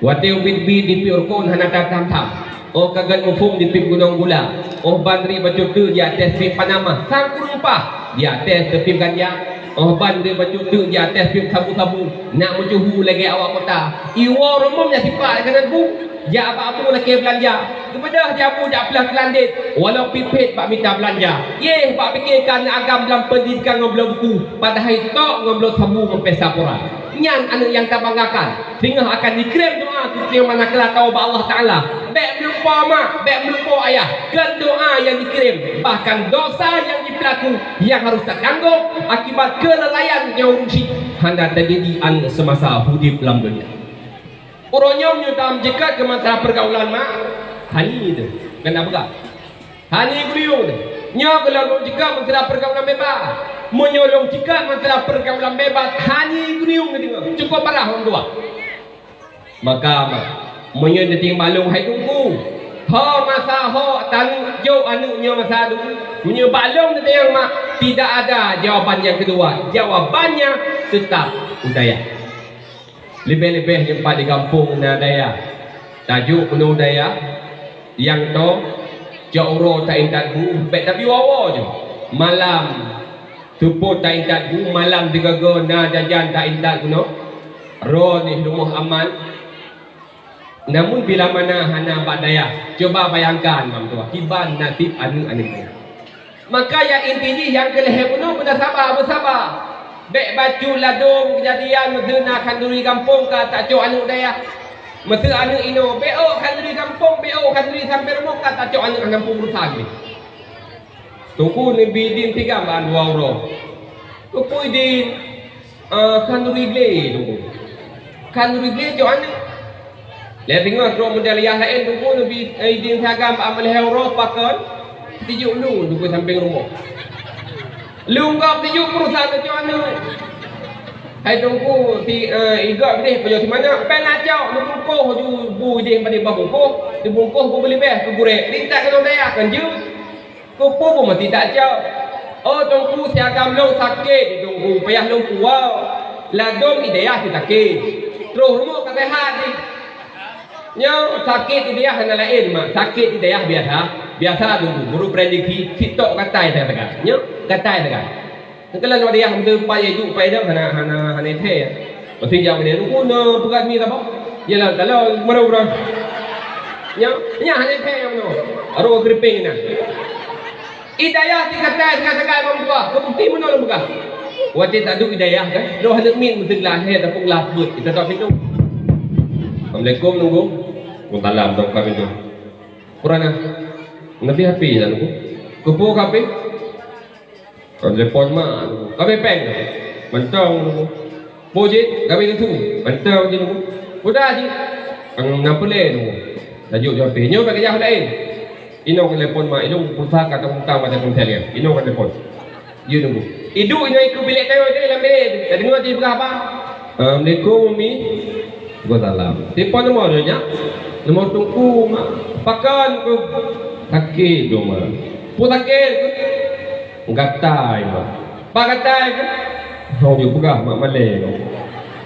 Watèe ubit-ubit dipiep rukon hana tatham-tham. Óh ka gèt muphom dipiep gunong gula. Óh ban ri bacut teuk di ateueh piep panama, sang kureueng paih di ateueh teupiep ganja. Óh ban ri bacut teuk di ateueh piep sabu-sabu, nak meucuhu lagèe awak kota. Iwoe rumoh nyang sipak lagèe nan bu, jak bak abu lakèe beulanja. Geubeudôh di abu jak peuleueh keulandét, walau pipet bak mita beulanja. Yeh, bak pike keu aneuk agam lam peundidikan ngon bloe buku, padahai tok ngon bloe sabu ngon pesta pura. Nyan aneuk nyang tabanggakan. Singoh akan jikirém doa keu nyang mana keu latô bak Allah Taala. Bèk meulumpoe mak, bèk meulumpoe ayah, keu doa nyang jikirém. Bahkan dosa nyang jipeulaku nyang harôh tatanggong akibat keulalaian nyang ureueng syiek hana tajadi aneuk seumasa udép lam donya. Uroe nyoe meunyoe tameujikat keu masalah peurgaulan mak, hani teuh, keuneuk peugah. Hani geuyue teuh. Nyoe keuh lôn jikat masalah peurgaulan beubaih. Meunyoe lôn jikat masalah peurgaulan beubaih, hani geuyue teuh. Cukôp parah lôn tuah. Maka, meunyoe teutimong bak lôn hai teungku, ho masa ho taneuk jok aneuk nyoe masa teungku. Meunyoe bak lôn teutimong mak, tidak ada jawaban nyang keudua. Jawabannya tetap u dayah. Leubeh-leubeh nyoe pat di gampông na dayah. Tajok keunoe dayah, nyang toe, cok uroe taintat bu, bèk tabi woe-woe ju. Malam seupôt taintat bu, malam sigoe-goe na jajan taintat keunoe. Droeneuh rumoh aman. Namun bila mana hana bak dayah, cuba bayangkan, mak meutuah, kiban nasib aneuk-aneuk nyan. Maka nyang inti jih nyang keu lhèe bunoe beuna saba, beusaba. Bèk bacut ladôm keujadian meuseu na khanduri gampông ka tacok aneuk dayah. Meuseu aneuk inoe, bèk ôk khanduri gampông, bèk ôk khanduri sampoe rumoh ka tacok aneuk hana muphom urosan jih. Teungku neubi idin tigam bak dua uroe. Teungku idin, eh, khanduri glé, Teungku. Khanduri glé cok aneuk. Lheuh teungoh trok meudaliah laén, Teungku neubi, eh, idin tigam bak lhèe uroe pakon. Tijok lu, Teungku, sampéng rumoh. Lu gob tijok peurusan cok aneuk. Hai Teungku, si, eh, igok bideh pajoh simanyak, péng acok, neubungkoh ju bu ideh bak bungkoh, neubungkoh bu beulibeh keu gurèe. Lintak keunoe dayah kan jeuet. Keupeue beumasih tacok? Oh Teungku, si agam lôn sakét, Teungku, payah lôn puwoe. Ladôm i dayah si sakét. Troh rumoh ka seuhat jih. Nyoe sakét i dayah hana laén, mak. Sakét i dayah biasa. Biasa Teungku, meunurot prediksi, sitok gatai sagai. Nyoe, gatai sagai. Keulan wak dayah meuteumpat yue duek pai dong hana, hana, hana thèe. Pasti jak meudeh, "Teungku, na peugah mi saboh?" Yalah, kalau meurah-meurah. Nyoe, nyan hana thèe nyang meunoe. Arok keuripeng na. I dayah tingkat sagai-sagai bang tuah, keu bukti meunoe lôn peugah. Watèe taduek di dayah kan, droe aneuk miet meuteuglah lhèe tapeulah beuet, ita tok pintoe. "Assalamualaikum, Teungku." "Waalaikumsalam," teuka pintoe. "Peue na?" "Neubri HP lôn, Teungku." "Keupeue ka HP?" "Telepon mak, Teungku." "Ka bri péng?" "Mantong, Teungku." "Peue jih?" "Ka bri susu." "Mantong jih, Teungku." "Peue jih?" "Ka na peureulèe, Teungku." Tajok jaweueb, "Nyoe bèk kajak laén. Inoe ka telepon mak, ilôn pulsa ka teumutang bak Telkomsel nyan. Inoe ka telepon." Jeuet Teungku. Iduek inoe ikeue bilék tayue deh lam bilék. Tadeungoe jipeugah haba. "Assalamualaikum, Umi." "Waalaikumsalam." "Telepon nomor nyoe nyak?" "Nomor Teungku, Mak." "Pakon keuh?" "Sakét keuh, Mak." "Peue sakét keuh?" "Gatai, Mak." "Pat gatai keuh?" "Hana jipeugah, Mak, malèe."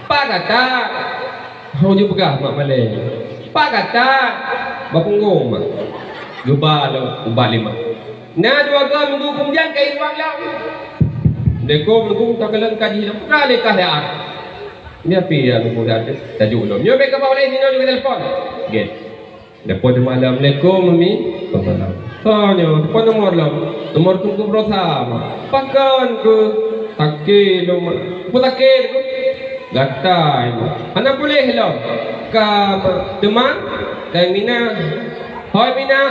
"Pat gatai?" "Hana jipeugah, Mak, malèe." "Pat gatai?" "Bak punggong, Mak." Geuba lom ubat lé mak. Na dua goe minggu keumudian ka iruang lom. "Assalamualaikum, Teungku." "Takalon ka jih lom." "Peue lé ka siat?" "Nyoe pih ya, Teungku, dah tajuk lom." "Nyoe bèk kabah ulèe, sinoe juga telepon." Gèt. Telepon di malam, "Assalamualaikum, Umi." "Waalaikumsalam." "Soe nyoe?" "Telepon nomor lom." "Nomor Teungku Brosa, Mak." "Pakon keuh?" "Sakét lôn, Mak." "Peue sakét keuh?" "Gatai, Mak." "Hana puléh lom?" "Ka, Mak." "Teuma?" "Ka Minah." "Hôi Minah."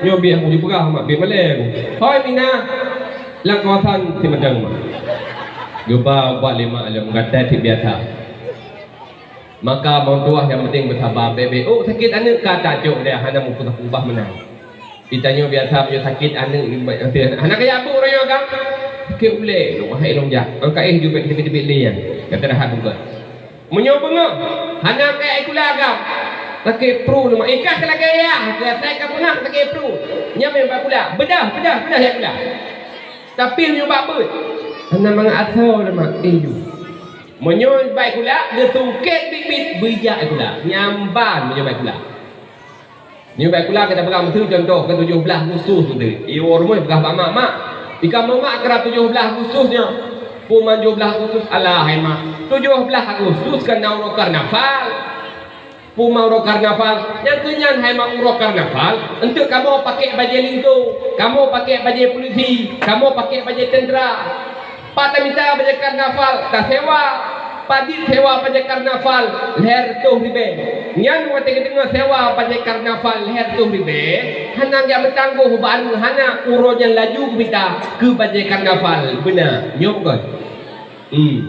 "Nyoe biet hana jipeugah, Mak, biet malèe." "Hôi Minah." "Lam kawasan Simeudang, Mak." Geuba ubat lé mak lom, gatai cit biasa. Maka meutuah nyang penting beusaba, bèk-bèk. Oh, sakét aneuk ka tacok deh, hana meupeugah-peugah meunan. Geutanyoe biasa meunyoe sakét aneuk, hana kajak beuet uroe nyoe agam. Sakét ulèe, lôn hai lôn jak. Angkat éh ju bèk teubiet-teubiet lé nyan. Gata rahat beuet. Meunyoe beungoh, hana angkat éh kula agam. Sakét pruet lôn, ikat lagèe yah, asai ka beungah sakét pruet. Nyan meubat kula. Beudah, beudah, beudah ya kula. Tapi meunyoe bak beuet, hana mangat asoe lé mak, éh ju. Meunyoe bak kula, geusungkét biet-biet, beujak kula. Nyan ban meunyoe bak kula. Nyoe bak kula, kita peugah miseue contoh, keu tujoh blaih Agustus tu. Iwoe rumoh peugah bak mak, "Mak, ika mak keurab tujoh blaih Agustus nyoe?" "Peue man tujoh blaih Agustus?" "Alah, hai mak, tujoh blaih Agustus kan na uroe karnaval." Peue man uroe karnaval, nyang keu nyan hai mak uroe karnaval, eunteuk kamoe pakék bajèe linto, kamoe pakék bajèe polisi, kamoe pakék bajèe tentera. Pat tamita bajèe karnaval, tasewa. Padit sewa bajèe karnaval lhèe reutôh ribèe. Nyan watèe geudeungoe sewa bajèe karnaval lhèe reutôh ribèe, hana geujak meutanggôh bak aneuk hana, uroe nyan laju geumita keu bajèe karnaval. Beuna, nyoe bukon? Hmm.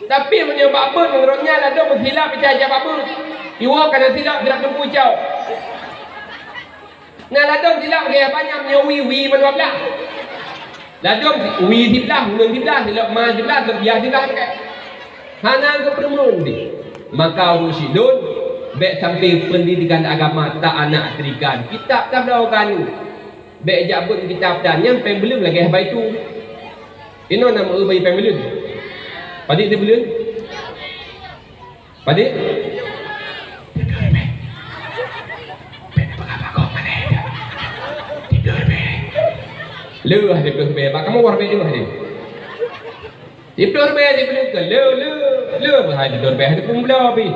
Tapi meunyoe bak beuet, meunurot nyan ladôm meusilap ita jak bak beuet. Iwoe ka na silap, silap teumpu cok. Na ladôm silap lagèe apa nyan, meunyoe wie, wie mandua blaih. Ladôm si-, wie siblaih, ulôn siblaih, silap ma siblaih, silap biah siblaih pakai. Hana geupeureumeun deh. Maka ureueng sidon, bèk sampai pendidikan agama ta anak teudikan. Kitab tabloe keu aneuk. Bèk jak beuet kitab tan, nyan péng beuleuen lagèe haba itu. Inoe na meu bayi péng beuleuen. Padit teuh beuleuen? Padit? Tidur bèk. Bèk na peugah bak gob malèe. Tidur bèk. Leuh tidur bèk. Bak kamoe war bèk leuh deh. Tidur bèk, tidur bèk. Leuh, leuh, leuh. Hai tidur bèk. Hai teupeubloe pih.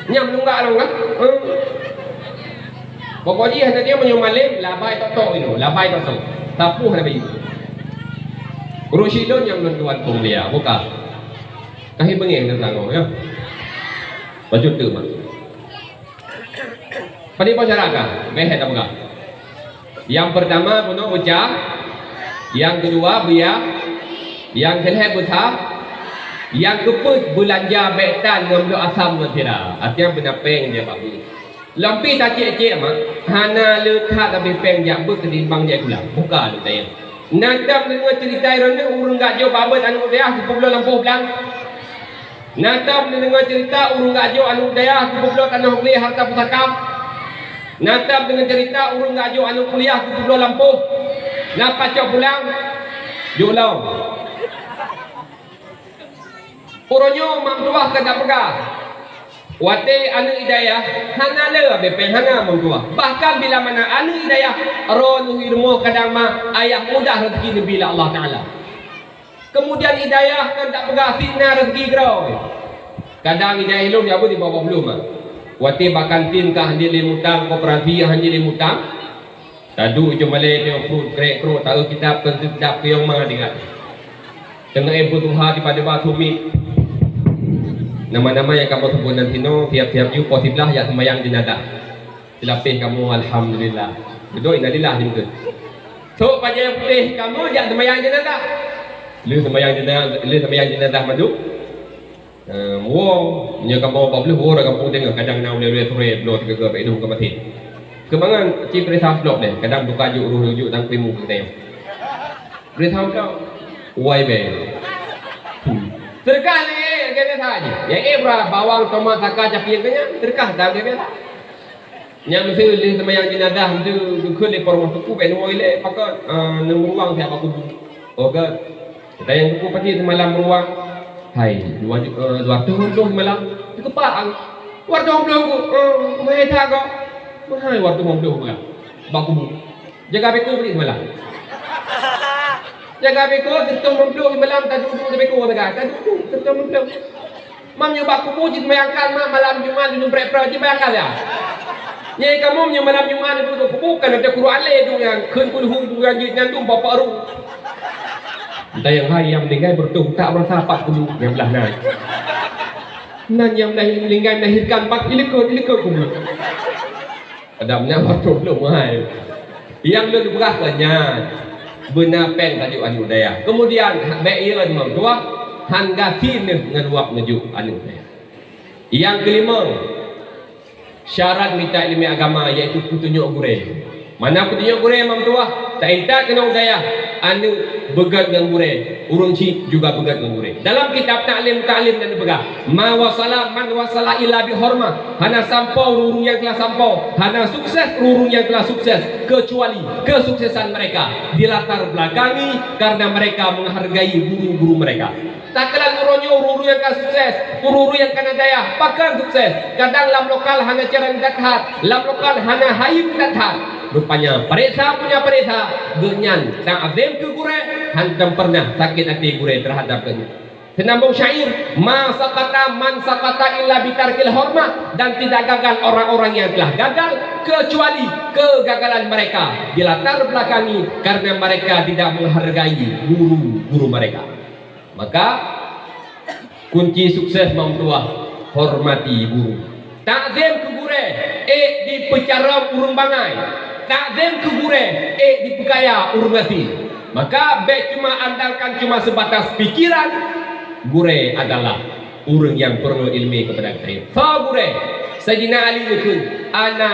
Nyam lunggak-lunggak. Hmm. Pokok jih hana dia meunyoe malém, labai tok-tok inoe. Labai tok-tok. Sapoh labai. Ureueng sidon nyang lôn tuan peumulia. Buka. Ka hi beungéh neutanggong, ya. Bacut teuk, mak. Padit boh cara ka, bèk that tapeugah. Nyang peurtama bunoe ucab, nyang keudua beuyak, nyang keulhèe beusa, nyang keupeuet beulanja bèk tan ngon bloe asam ngon sira. Artinya beuna péng dia bak beuet. Lom pih tacék-cék mak, hana le that leubeh péng jak beuet keutimbang jak sikula. Buka lôn tanyong. Na tom neudeungoe ceurita droeneuh ureueng geujok bak beuet aneuk dayah geupeubloe lampôh blang? Na tom neudeungoe ceurita ureueng geujok aneuk dayah geupeubloe tanoh glé harta pusaka? Na tom neudeungoe ceurita ureueng geujok aneuk kuliah geupeubloe lampôh? Na pacok pulang? Jok lom. Uroe nyoe mak meutuah ka tapeugah, watèe aneuk hidayah hana le abèe péng hana mak meutuah. Bahkan bila mana aneuk hidayah droeneuh i rumoh kadang mak ayah mudah rezeki neubi lé Allah Taala. Keumudian hidayah kan tapeugah sit na rezeki keudroe. Kadang hidayah ilôn nyang beuet di bawah bluem mak. Watèe bak kantin ka hanjeuet lé mutang, koperasi hanjeuet lé mutang. Taduek ijom balèe teuh pruet krek-krok taeu kitab keu kitab keu nyang ma digat. Keuneuk peutuha tiba-tiba sumiet. Nama-nama nyang kamoe seubut nan sinoe, tiep-tiep ju poh siblaih jak seumayang jeunazah. Silapeh kamoe, alhamdulillah. Beudôh, innalillah, jeuet. Sok bajée putéh kamoe jak seumayang jeunazah. Lheueh seumayang jeunazah, lheueh seumayang jeunazah mandum. Eh, woe, nyoe kamoe bak bleuh woe rot gampông teungoh, kadang na ulée-ulée surée bloe sigoe-goe bak idong ka maté. Keumangan cit peuriksa amplop deh, kadang buka juk roh juk dan kuimu keu tanyoe. Peuriksa amplop, wai bèe. Hmm. Seudeukah lé, lagèe biasa jih. Nyang éh bra bawang, tomat, saka, capieng keu nyan, seudeukah dan lagèe biasa. Nyang meuseu lheueh seumayang jeunazah meuseu geukheun lé po rumoh teungku bèk neuwoe ilèe, pakon, eh, neumeuruang siat bak kubu. Oh gèt. Tanyong teungku, "Padum seumalam meuruang?" "Hai, dua ju-, eh, dua reutôh lom seumalam." Teukeupah ang. "Dua reutôh lom ku, eh, meuhai that kah?" "Meuhai dua reutôh lom beurah bak kubu." "Jaga beko padum seumalam?" "Jaga beko seureutôh lom seumalam, taduek-duek di beko sagai. Taduek-duek seureutôh lom." Mam nyoe bak kubu jih bayangkan, mak, malam Jumat lôn preh-preh jih bayangkan ya. Nyai kamoe nyoe malam Jumat lôn kubu kan ada Quran lé duek nyan, kheun kulhu duek nyan jih nyan dum bapak ru. Entah nyang hai nyang meuninggai beureutoh utak meurasa pat kubu nyang blah nan. Nan nyang meuninggai melahirkan bak ilikot-ilikot kubu. Adam nyan waktu belum hai. Yang lôn peugah keu nyan, beuna péng tajuk aneuk dayah. Kemudian, bèk ié ngon tuah, han gasien ngon uap neujok aneuk dayah. Yang kelima, syarat mita ileumèe agama, yaitu peutunyok gurèe. Mana peutunyok gurèe, mam tuah? Ta intat keunoe dayah, aneuk beugèt ngon gurèe, ureueng chik juga beugèt ngon gurèe. Dalam kitab Taklim Muta'allim na neupeugah, "Ma wasala man wasala illa bi hormah." Hana sampoe ureueng-ureueng nyang telah sampoe, hana sukses ureueng-ureueng nyang telah sukses, kecuali kesuksesan mereka dilatar belakangi karena mereka menghargai guru-guru mereka. Takalon uroe nyoe ureueng-ureueng nyang ka sukses, ureueng-ureueng nyang ka na dayah, pakon sukses. Kadang lam lokal hana carông that-that, lam lokal hana hayeu that-that. Rupanya, pareksa punya pareksa, geuhnyan ta'zim keu gurèe, hántom peureunah sakét até gurèe teuhadap geuhnyan. Seunambông syair, "Ma sakata man sakata illa bitarkil hormat," dan tidak gagal orang-orang yang telah gagal kecuali kegagalan mereka dilatar belakangi karena mereka tidak menghargai guru-guru mereka. Maka, kunci sukses, mam tuah, hormati guru. Takzim keu gurèe, ék dipeucarông ureueng bangai. Takzim keu gurèe, ék dipeukaya ureueng gasien. Maka, bèk cuma andalkan cuma sebatas pikiran, gurèe adalah ureueng nyang peurunoe ileumèe keupada geutanyoe. Soe gurèe? Saidina Ali geukheun, "Ana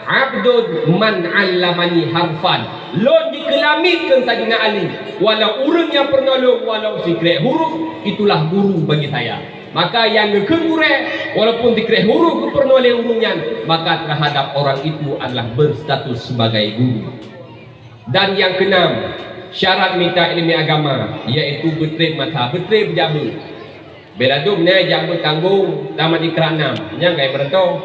abdun man allamani harfan." Lôn dikeulamiet kheun Saidina Ali, walau ureueng nyang peurunoe lôn, walau sikrek huruf, itulah guru bagi saya. Maka nyang geukheun gurèe, walaupun sikrek huruf geupeurunoe lé ureueng nyan, maka terhadap orang itu adalah berstatus sebagai guru. Dan nyang keunam, syarat mita ileumèe agama, yaitu beutrép masa, beutrép jameun. Bèk ladôm nyan jak beutanggông tamat ikra nam, nyan ka meureutôh.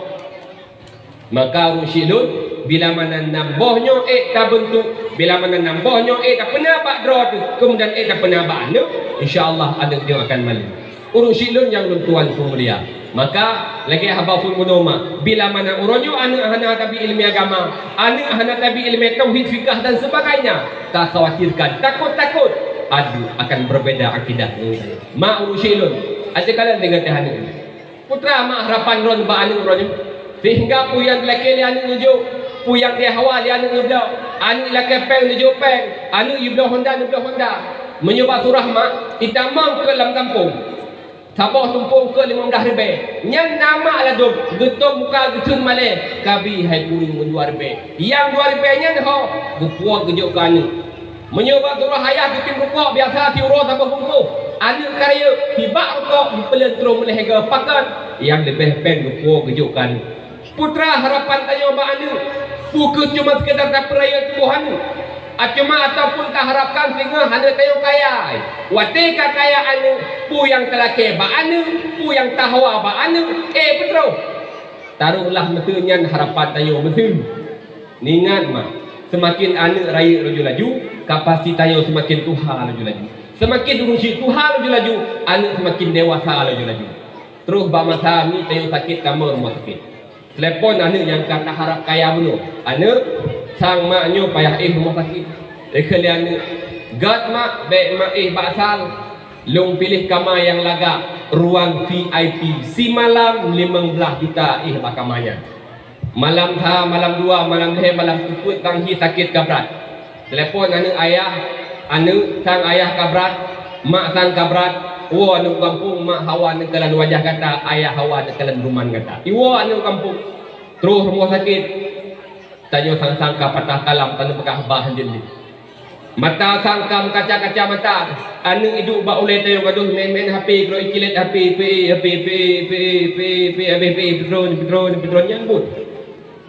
Maka ureueng chik lôn, bila mana nam boh nyoe ék tabeuntuk, bila mana nam boh nyoe ék tapeuna bak droe teuh, keumudian ék tapeuna bak aneuk, insya Allah aneuk nyoe akan malèe. Ureueng chik lôn nyang lôn tuan peumulia. Maka, lagèe haba phon bunoe mak, bila mana uroe nyoe aneuk hana tabi ileumèe agama, aneuk hana tabi ileumèe tauhid, fikah dan sebagainya, takhawatirkan, takot-takot aneuk akan berbeda akidah ngon geutanyoe. Mak ureueng chik lôn, até kalon deungon teuh aneuk. Peue teuma mak harapan droen bak aneuk uroe nyoe? Sehingga peue nyang dilakèe lé aneuk neujok, peue nyang dihawa lé aneuk neubloe. Aneuk ilakèe pèng neujok pèng, aneuk ibloe honda neubloe honda. Meunyoe bak surah mak, itamong keu lam gampông. Saboh tumpông keu limong blah ribèe. Nyan na mak ladôm, geutom muka geutheun malèe, kabi hai kureueng ngon dua ribèe. Nyang dua ribèe nyan ho, geupuwoe geujok keu aneuk. Meunyoe bak surah ayah geutem rukok biasa siuroe saboh bungkôh, aneuk ka rayeuk, sibak rukok geupeuleueng trôh meulèe goe pakon, nyang leubeh péng geupuwoe geujok keu aneuk. Peue teuma harapan tanyoe bak aneuk, peu kheueh cuma sekedar tapeurayeuk tuboh aneuk? Cuma ataupun taharapkan singoh aneuk tanyoe kaya? Watèe ka kaya aneuk, peue nyang talakèe bak aneuk, peue nyang tahawa bak aneuk, éh, peutroh. Taruhlah meuseu nyan harapan tanyoe meuseu. Ingat mak, seumaken aneuk rayeuk laju-laju, ka pasti tanyoe seumaken tuha laju-laju. Seumaken ureueng chik tuha laju-laju, aneuk seumaken dewasa laju-laju. Troh bak masa mi tanyoe sakét tamong rumoh sakét. Telepon aneuk nyang ka taharap kaya bunoe. "Aneuk, sang mak nyoe payah éh rumoh sakét." Ikheun lé aneuk, "Gèt mak, bèk mak éh bak sal." Lôn piléh kama nyang lagak, ruang V I P, simalam limong blaih juta éh bak kama nyan. Malam sa, malam dua, malam lhèe, malam keupeuet, sang hi sakét ka brat. Telepon aneuk ayah, aneuk sang ayah ka brat, mak sang ka brat, woe aneuk gampông, mak hawa neukalon wajah gata, ayah hawa neukalon ruman gata. Iwoe aneuk gampông, troh rumoh sakét. Tanyoe sang-sang ka patah kalam, tanyoe peugah bah lé. Mata sang ka meukaca-kaca mata. Aneuk iduek bak ulèe tanyoe gadôh main-main H P, keudroe icilét H P, pe, H P, pe, pe, pe, pe, habéh pe, peutron, peutron, peutron nyan buet.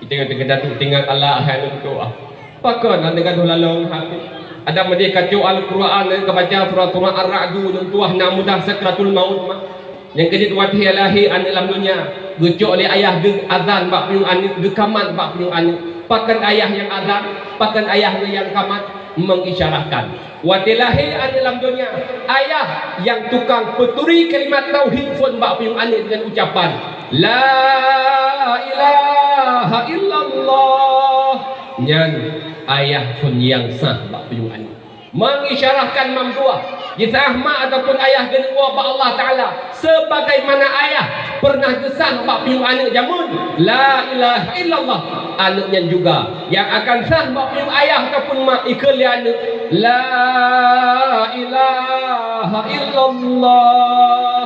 Iteungoh teukeudatu teuingat Allah hai aneuk meutuah. Pakon aneuk gadôh lalong H P? Adam meudeh kacok Al-Quran, ka baca surah-surah Ar-Ra'du, aneuk meutuah na mudah sakratul maut mah. Nyang keujeuet watèe lahé aneuk lam donya, geucok lé ayah geuh azan bak punyueng aneuk, geukamat bak punyueng aneuk. Pakon ayah nyang azan, pakon ayah nyang kamat, mengisyarahkan. Watèe lahé aneuk lam donya, ayah nyang tukang peuturi kalimat tauhid phon bak punyueng aneuk deungon ucapan, "La ilaha illallah." Nyan ayah phon nyang sah bak punyueng aneuk. Mengisyarahkan mamduah, jisah mak ataupun ayah geuneuk woe bak Allah Taala, sebagaimana ayah pernah geusah bak piôh aneuk jameun, "La ilaha illallah." Aneuk nyan juga nyang akan sah bak piôh ayah ataupun mak ikheun lé aneuk, "La ilaha illallah."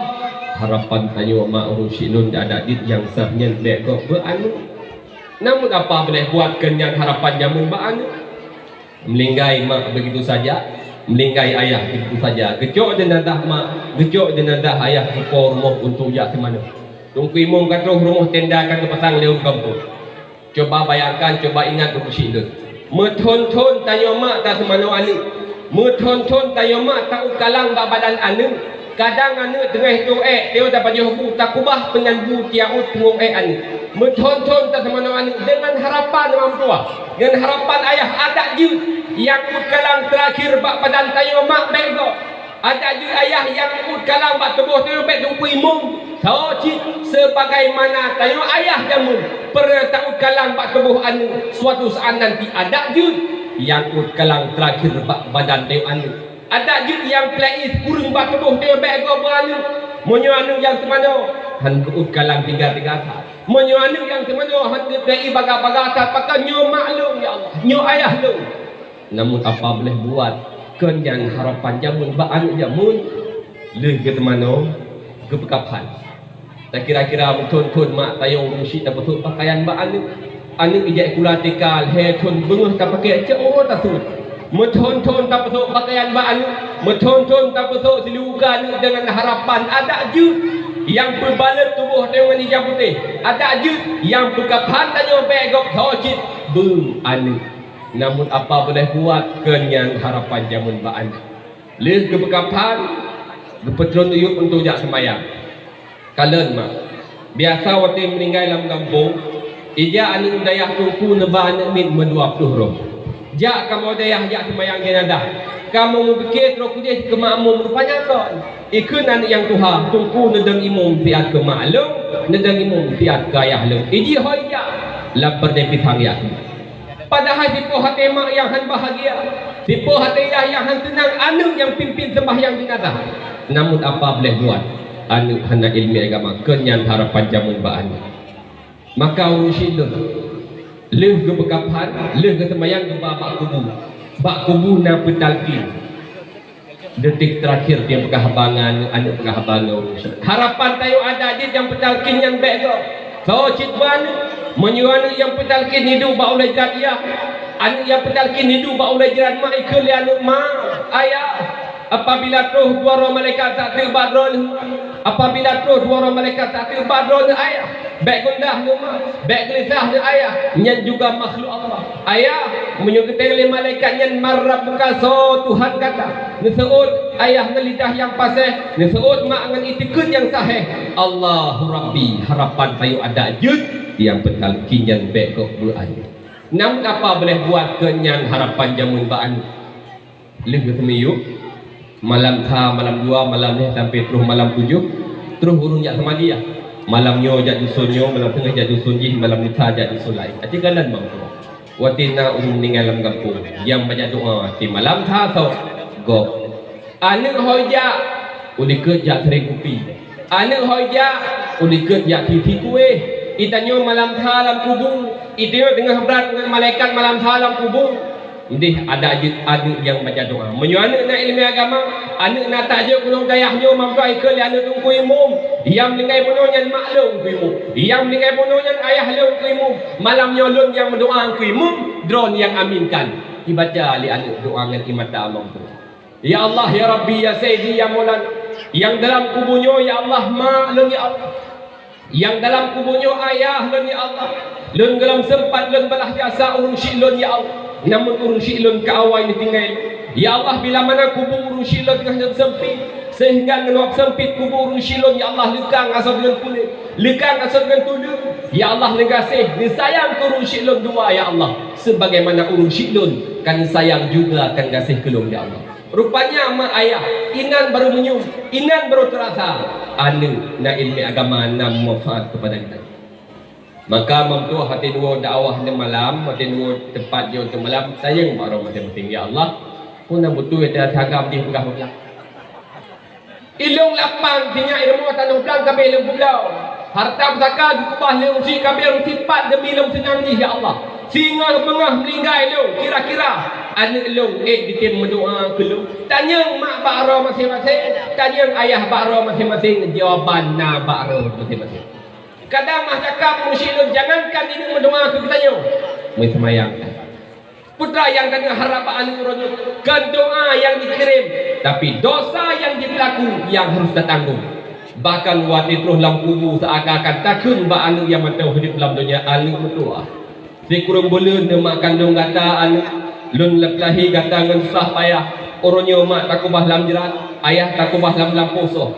Harapan tanyoe mak ureueng syiek lôn adak jeuet nyang sah nyan bèk gob beu aneuk. Namun apa boleh buat, keu nyan harapan jameun bak aneuk. Meuninggai mak begitu saja, meuninggai ayah begitu saja. Geucok jeunazah mak, geucok jeunazah ayah keu po rumoh untuk jak seumanoe. Teungku Imum ka troh rumoh tenda ka geupasang lé ureueng gampông. Coba bayangkan, coba ingat ureueng syiek lôn. Meuthon-thon tanyoe mak taseumanoe aneuk. Meuthon-thon tanyoe mak taôt kalang bak badan aneuk. Kadang aneuk teungoh tueng ék, teungoh tapajoh bu, takubah peunan bu tiaôt teungoh ék aneuk. Meuthon-thon taseumanoe aneuk deungon harapan lam tuha, deungon harapan ayah adak jeuet nyang uet kalang teurakhir bak badan tanyoe mak bèk gob. Adak jeuet ayah nyang uet kalang bak tuboh tanyoe bèk Teungku Imum. Soe cit sebagaimana tanyoe ayah jameun peureunah taôt kalang bak tuboh aneuk, suatu saat nanti adak jeuet nyang uet kalang teurakhir bak badan tanyoe aneuk. Adak jeuet nyang peulai kureueng bak tuboh tanyoe bèk gob beu aneuk. Meunyoe aneuk nyang teumanoe, han geuôt kalang tiga-tiga that. Meunyoe aneuk nyang teumanoe, han geupeuleui baga-baga that, pakon nyoe mak lôn, ya Allah, nyoe ayah lôn. Namun apa boleh buat, keu nyan harapan jameun bak aneuk jameun, lheueh geuteumanoe, geupeukaphan. Takira-kira meuthon-thon mak tayong ureueng syiek tapeusok pakaian bak aneuk. Aneuk ijak sikula T K lhèe thon beungoh tapakèk cok uroe tasut. Meuthon-thon tapeusok pakaian bak aneuk, meuthon-thon tapeusok siluweue keu aneuk deungon harapan adak jeuet nyang peubalot tuboh tanyoe ngon ija putéh. Adak jeuet nyang peukaphan tanyoe bèk gob soe cit beu aneuk. Namun apa boleh buat, keu nyan harapan jameun bak aneuk. Lheueh geupeukaphan, geupeutron u yup untuk jak seumayang. Kalon mak. Biasa watèe meuninggai lam gampông, ija aneuk dayah teungku neuba aneuk miet meudua ploh droe. Jak kamoe dayah jak seumayang jeunazah. Kamoe meupike troh keudeh keu makmum, rupanya kon. Ikheun aneuk nyang tuha, teungku neudong imum siat keu mak lôn, neudong imum siat keu ayah lôn. Iji hôi jak lam peureudèe pisang jak. Padahai sipoh até mak nyang hán bahagia, sipoh até yah nyang hán seunang aneuk nyang pimpin seumbahyang jeunazah. Namun apa boleh buat, aneuk hana ileumèe agama, keu nyan harapan jameun bak aneuk. Maka ureueng syiek lôn, lheueh geupeukaphan, lheueh geuseumayang geuba bak kubu. Bak kubu na peutalkin. Detik terakhir nyang peugah haba ngon aneuk, aneuk peugah haba ngon ureueng syiek. Harapan tanyoe adak jeuet nyang peutalkin nyan bèk gob. Soe cit beu aneuk, meunyoe aneuk nyang peutalkin iduek bak ulèe jrat yah, aneuk nyang peutalkin iduek bak ulèe jrat mak, ikheun lé aneuk, "Ma, ayah, apabila troh dua droe malaikat sateuk bak droeneuh, apabila troh dua droe malaikat sateuk bak droeneuh ayah, bèk gundah neuh ma, bèk geulisah neuh ayah, nyan juga makhluk Allah." Ayah, meunyoe geutanyong lé malaikat nyan, "Man rabbuka?" Soe Tuhan gata? Neuseuôt ayah ngon lidah nyang paséh, neuseuôt mak ngon itikeuet nyang sahèh, "Allahu Rabbi." Harapan tanyoe adak jeuet nyang peutalkin nyan bèk gob beu aneuk. Namun apa boleh buat, keu nyan harapan jameun bak aneuk. Lheueh geuseumiyueb, malam sa, malam dua, malam lhèe sampai troh malam tujoh, troh ureueng jak seumadi yah. Malam nyoe jak dusun nyoe, malam teungoh jak dusun jih, malam lusa jak dusun laén. Até kalon bang tu. Watèe na ureueng meuninggai lam gampông, nyang baca doa, watèe malam sa soe gob. Aneuk hôi jak Ulikot jak sering kupi. Aneuk hôi jak, ulikot jak tiep-tiep kuéh. Itanyoe malam that lam kubu, itanyoe teungoh brat ngon malaikat malam that lam kubu. Ndeh adak jeuet aneuk nyang baca doa. Meunyoe aneuk na ileumèe agama, aneuk na tajak keunoe dayah nyoe mampu ikheun lé aneuk teungku imum. Nyang meuninggai bunoe nyan mak lôn teungku imum. Nyang meuninggai bunoe nyan ayah lôn teungku imum. Malam nyoe lôn nyang meudoa teungku imum, droe nyang aminkan. Ibaca lé aneuk doa ngon imata mampu. Ya Allah, ya Rabbi, ya Sayyidi, ya Maulana. Nyang dalam kubu nyoe, ya Allah, mak lôn, ya Allah. Nyang dalam kubu nyoe, ayah lôn, ya Allah. Lôn gohlom seumpat lôn balah jasa ureueng syiek lôn, ya Allah. Namun ureueng syiek lôn ka awai neutinggai lôn. Ya Allah, bila mana kubu ureueng syiek lôn teungoh seumpit, sehingga ngon wab seumpit kubu ureueng syiek lôn, ya Allah, leukang asoe deungon kulét, leukang asoe deungon tuleueng. Ya Allah, neugaséh, neusayang keu ureueng syiek lôn dua, ya Allah, sebagaimana ureueng syiek lôn ka neusayang juga ka neugaséh keu lôn, ya Allah. Rupanya mak ayah, inan barô meunyum, inan barô teurasa, aneuk na ileumèe agama na manfaat keupada geutanyoe. Maka mampu watèe neuwoe dakwah nyoe malam, watèe neuwoe teumpat nyoe malam, sayang bak droe maséng-maséng, ya Allah, peue na beutôi ata agam jih peugah-peugah. Ilôn lapan sinyak irumoh tanoh blang ka abéh lôn peubloe. Hareuta pusaka geukeubah lé ureueng syiek ka abéh lôn simpat deumi lôn seunang jih, ya Allah. Singoh beungoh meuninggai lôn, kira-kira aneuk lôn ék jitem meudoa keu lôn. Tanyong mak bak droe maséng-maséng, tanyong ayah bak droe maséng-maséng, jawaban na bak droe maséng-maséng. Kadang meucakap ureueng syiek lôn, jangankan inong meudoa keu geutanyoe, meuseumayang. Peue nyang taharab bak aneuk uroe nyoe? Kon doa nyang jikirém, tapi dosa nyang jipeulaku nyang harôh tatanggong. Bahkan watèe troh lam kubu seuakan-akan takheun bak aneuk nyang mantong udép lam donya, "Aneuk meutuwah, sikureueng buleuen neuh mak kandông gata aneuk, lôn lheueh lahé gata ngon susah payah. Uroe nyoe mak takeubah lam jrat, ayah takeubah lam lampôh soh."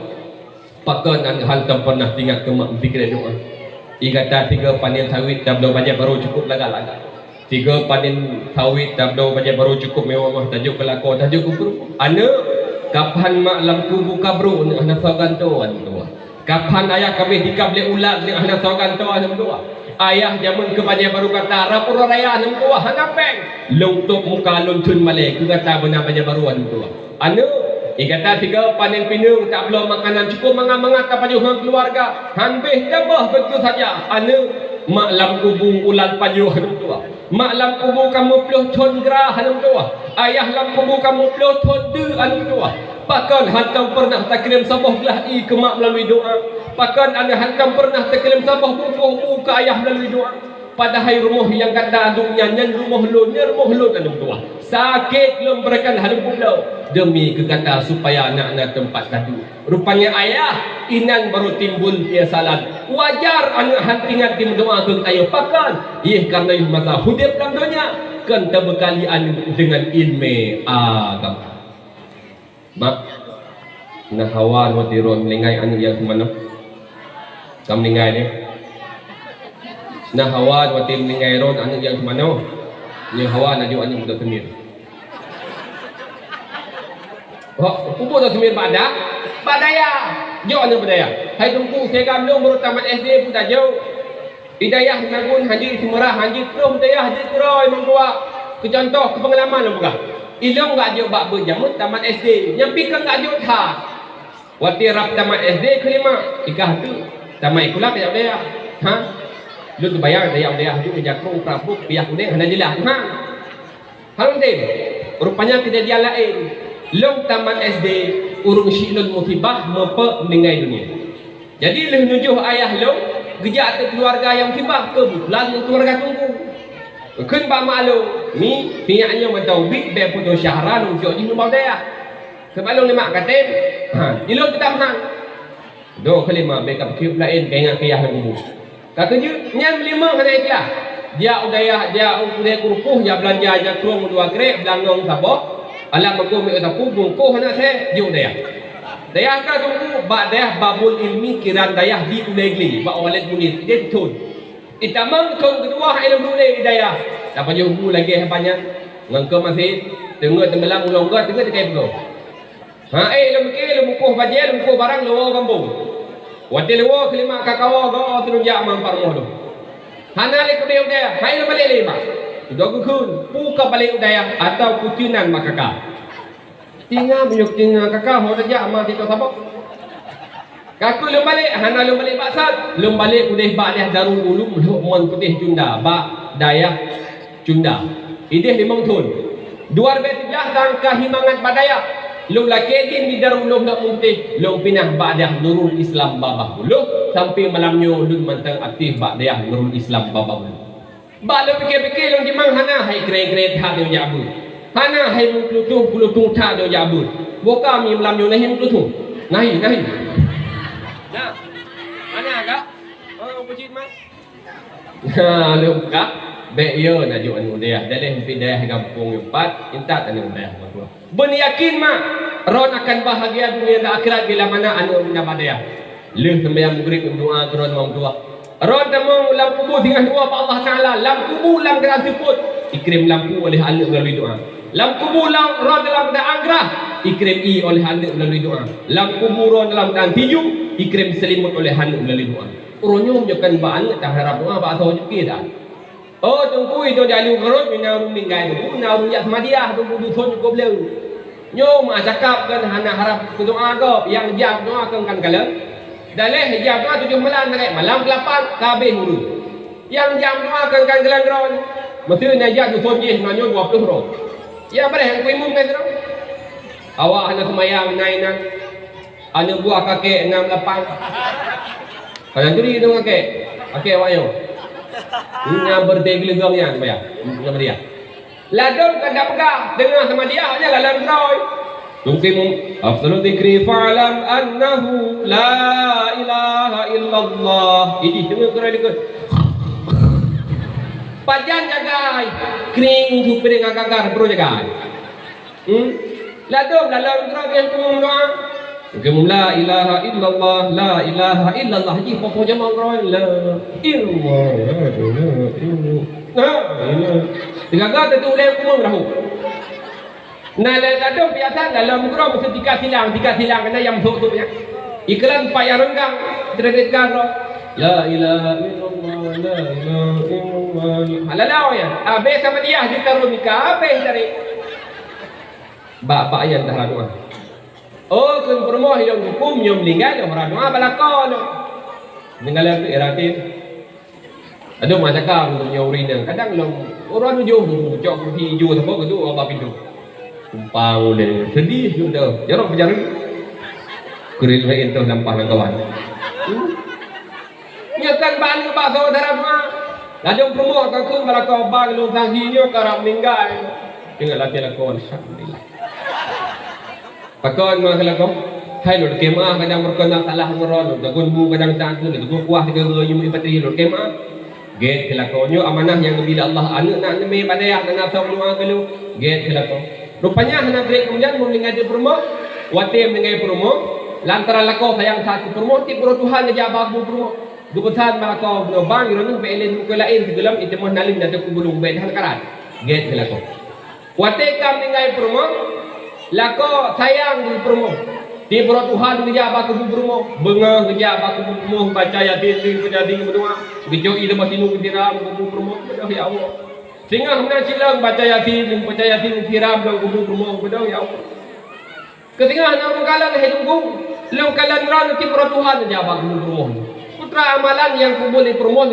Pakon aneuk hantom peureunah teuingat keu mak meupiké doa? Di gata sigoe panen sawét tabloe bajèe barô cukup lagak-lagak. Sigoe panen sawét tabloe bajèe barô cukup meuwah-meuwah, tajok keu lakoe, tajok keu pruet. Aneuk, kapan mak lam kubu ka brôk, aneuk hana soe gantoe, aneuk tuha. Kapan ayah ka abéh dikab lé ulat, aneuk hana soe gantoe, aneuk tuha. Ayah jameun keu bajèe barô gata, rab uroe raya, aneuk tuha, hana péng. Lôn tôb muka lôn theun malèe, keu gata beuna bajèe barô, aneuk tuha. Aneuk, di gata sigoe panen pineung, tabloe makanan cukup mangat-mangat tapajoh ngon keuluwarga, han béh tabah beutôi saja. Aneuk, mak lam kubu ulat pajoh, aneuk tuha. Mak lam kubu ka meuploh thon grah, aneuk tuha. Ayah lam kubu ka meuploh thon deuk, aneuk tuha. Pakon hantom peureunah takirém saboh glah ié keu mak meulalu doa? Pakon aneuk hantom peureunah takirém saboh bungkôh u keu ayah meulalu doa? Padahai rumoh nyang gata duek nyan, nyan rumoh lôn, nyan rumoh lôn, aneuk tuha. Sakét lôn beureukah lôn peubloe deumi keu gata, supaya na, na teumpat taduek. Rupanya ayah, inan barô timbul penyesalan. Wajar aneuk han teuingat meudoa keu geutanyoe. Pakon? Yeh, kareuna yôh masa udép lam donya, kon teubeukali aneuk deungon ileumèe agama. Mak, na hawa watèe droe meuninggai aneuk nyang teumanoe? Ka meuninggai deh. Na hawa watèe meuninggai droe aneuk nyang teumanoe? Nyoe hawa na jok aneuk beudoh teumir. Hok, peue beudoh teumir bak dayah? Bak dayah. Jok aneuk bak dayah. Hai Teungku, serigam lôn baru tamat S D pun tajok. Di dayah Meunaguen han jeuet Seumeurah, han jeuet Krueng, dayah jeuet keudroe Imam Tuha. Keu cuntoh, keu peungalaman lôn peugah. Ilôn gak jok bak beuet jameun tamat S D, nyan pih kon gak jok that. Watèe rab tamat S D keu lima, ikah teuk tamat sikula keu jak dayah. Ha? Lôn teubayang dayah-dayah jeuet keu jakong, prapok, piah kunéng hana jeulaih. Ha? Hana tem. Rupanya keujadian laén. Lôn tamat S D, ureueng syiek lôn musibah meupeumeuninggai dunia. Jadi lheueh neujoh ayah lôn, geujak ateueh keuluwarga nyang musibah, keubeutulan ngon keuluwarga Teungku. Kheun bak mak lôn, "Mi, sinyak nyoe mantong ubit, bèk peutoh syahra lôn jok jih nibak dayah." Kheun bak lôn, "Lé mak, ka tem?" "Ha, di lôn teutab han." Dua kali mak, bèk ka peukheueh laén, ka ingat keu yah lam kubu. Ka keujeuet, nyan meulimong hana ikhlas. Jak u dayah, jak u keudè kurukoh, jak beulanja, jak krueng dua krek, beulangong saboh, alat magom miet sapeue, bungkôh hana sè, jok dayah. Dayah ka teungku, bak dayah Babul Ilmi Kiran Dayah di Ulèe Glé, bak Walid Munir, idéh thôn. Itamong thôn keudua, ilôn ulèe di dayah. Tapajoh bu lagèe haba nyan, ngon keu masin, teungoh teumeulam ulôn goe, teungoh teukai peugoe. Ha, eh, lôn pike, lôn mukoh bajèe, lôn mukoh barang, lôn woe gampông. Watèe lôn woe keu lima ka kawoe, geuwoe teulôn jak mak pat rumoh lôn. Hana lé keudeh u dayah, hai lôn balek lé mak. Dudoe geukheun, peue ka balek u dayah atawa kuceunan mak kaka. Tinga meunyoe tinga kaka ho tajak ma tito sabab. Kaku lôn balek, hana lôn balek bak sat. Lôn balek udeh bak dayah Darul Ulum Luqman Putéh Cunda, bak dayah Cunda. Ideh limong thon. Dua ribèe tujah sang ka hi mangat bak dayah. Lôn lakèe dien di Darul Ulum Luqman Putéh, lôn pinah bak dayah Nurul Islam Babah Buluh, sampai malam nyoe lôn mantong aktif bak dayah Nurul Islam Babah Buluh. Bak lôn pike-pike lôn jimang hana hai kreng-kreng that lôn jak beuet. Hana hai meukeulutong-keulutong that lôn jak beuet. Boh ka mi malam nyoe nahi meukeulutong. Nahi, nahi. Nah. Hana ka? Oh, puji teuma. Ha, lôn ka. Bèk yo na jok aneuk dayah. Daleh meupi dayah gampông nyoe pat, intat aneuk dayah meutuah. Beuneuk yakin mak, ron akan bahagia dunia dan akhirat bila mana aneuk meunan bak dayah. Lheueh seumayang Maghrib, doa keu ron lam dua. Ron tamong lam kubu singoh dua bak Allah Taala, lam kubu lam keuadaan seupôt, ikrém lampu oleh aneuk meulalu doa. Lam kubu lam ron dalam keuadaan grah, ikrém ié oleh aneuk meulalu doa. Lam kubu ron dalam keuadaan tinju, ikrém seulimot oleh aneuk meulalu doa. Uroe nyoe meunyoe kon bak aneuk taharab doa bak asoe jeuet pih dah. Oh, Teungku, itu jalu keurot, mina ureueng ninggai Teungku, na ureueng jak seumadiah Teungku, dusun cukôp lé. Nyoe mak cakap kan hana harab keu doa gob, nyang jak doa kan kan kalon. Daleh jak doa tujoh malam, malam kelapan, ka habéh ureueng. Nyang jak doa kan kan kalon droe. Meusti na jak dusun jih, na nyoe dua ploh droe. Ya bareh Teungku Imum kan droe. Awak hana seumayang, na inan. Aneuk buah kakek enam lapan. Kadang turi dong kakek. Kakek awak nyoe. Nya berdeh geuleugong nyan, bayang. Nya berdeh. Ladôm ka dak peugah, teungoh seumadiah nyan lalom keudroe. Tungki mu, afdalu dzikri fa'lam annahu la ilaha illallah. Idih teungoh keudroe dikeue. Pajan jagai, kring tu piring agagar bro jagai. Hmm? Ladôm lalom keudroe geuh keu meudoa. Geuh la ilaha illallah, la ilaha illallah. Jih poh-poh jamoe keudroe la ilaha illallah. La ilaha. Digaga teuteu ulèe keu meudoa. Nah, la-, ladôm biasa lalom keudroe meusti tiga silang, tiga silang keunan nyang masôk tu nyan. Iklan payah renggang, terbit garo. La ilaha illallah, la ilaha illallah. Ha, lalau ya. Habéh sama dia di tarun nikah, habéh dari. Bak, bak ayat dah doa. Oh, keu peurumoh ilôn huköm nyoe meuninggai lôn hara doa bak lakoe lôn. Meuninggai lôn tu iratin. Aduh, mak cakap untuk nyoe ureueng inong. Kadang lôn ureueng tujoh, cok kursi ijo saboh keu tu bak pintoe. Tumpang ulèe, sedih ju dah. Jarang peujareung. Keureun laén toh lampah lam kawan. Hmm. Nyoe kan bak aneuk bak saudara mak. Ladôm peurumoh ka kheun bak lakoe bang lôn sang hi nyoe ka rab meuninggai. Teungoh lagèe lakoe, alhamdulillah. Pakon meuh lakoe? Hai lôn keu meuah kadang meureuka na salah ngon droe lôn. Dagon bu kadang tan tu, dagon kuah tiga geu nyum ipat ri lôn keu meuah. Gèt keu lakoe nyoe amanah nyang geubri lé Allah. Aneuk na neumè bak dayah na na song lua keu lôn. Gèt keu lakoe. Rupanya hana trép keumudian meuninggai di peurumoh, watèe meuninggai peurumoh, lantaran lakoe sayang that keu peurumoh, tiep uroe Tuhan geujak bak kubu peurumoh. Geupeusan bak lakoe bunoe bang, droeneuh bèk lé muka laén sigohlom iteumoh naleueng ateueh kubu lôn bèk that karat. Gèt keu lakoe. Watèe ka meuninggai peurumoh, lakoe sayang keu peurumoh. Tiep uroe Tuhan geujak bak kubu peurumoh, beungoh geujak bak kubu peurumoh, baca Yasin, baca Yasin meudoa. Geujok ié leubeh sinoe geusiram kubu peurumoh, beudôh ya Allah. Singoh meunan silong baca Yasin, baca Yasin siram lam kubu peurumoh, beudôh ya Allah. Keu singoh na meukalon hai Teungku, lôn kalon droeneuh tiep uroe Tuhan jak bak kubu peurumoh. Peue teuma amalan nyang kubu lé peurumoh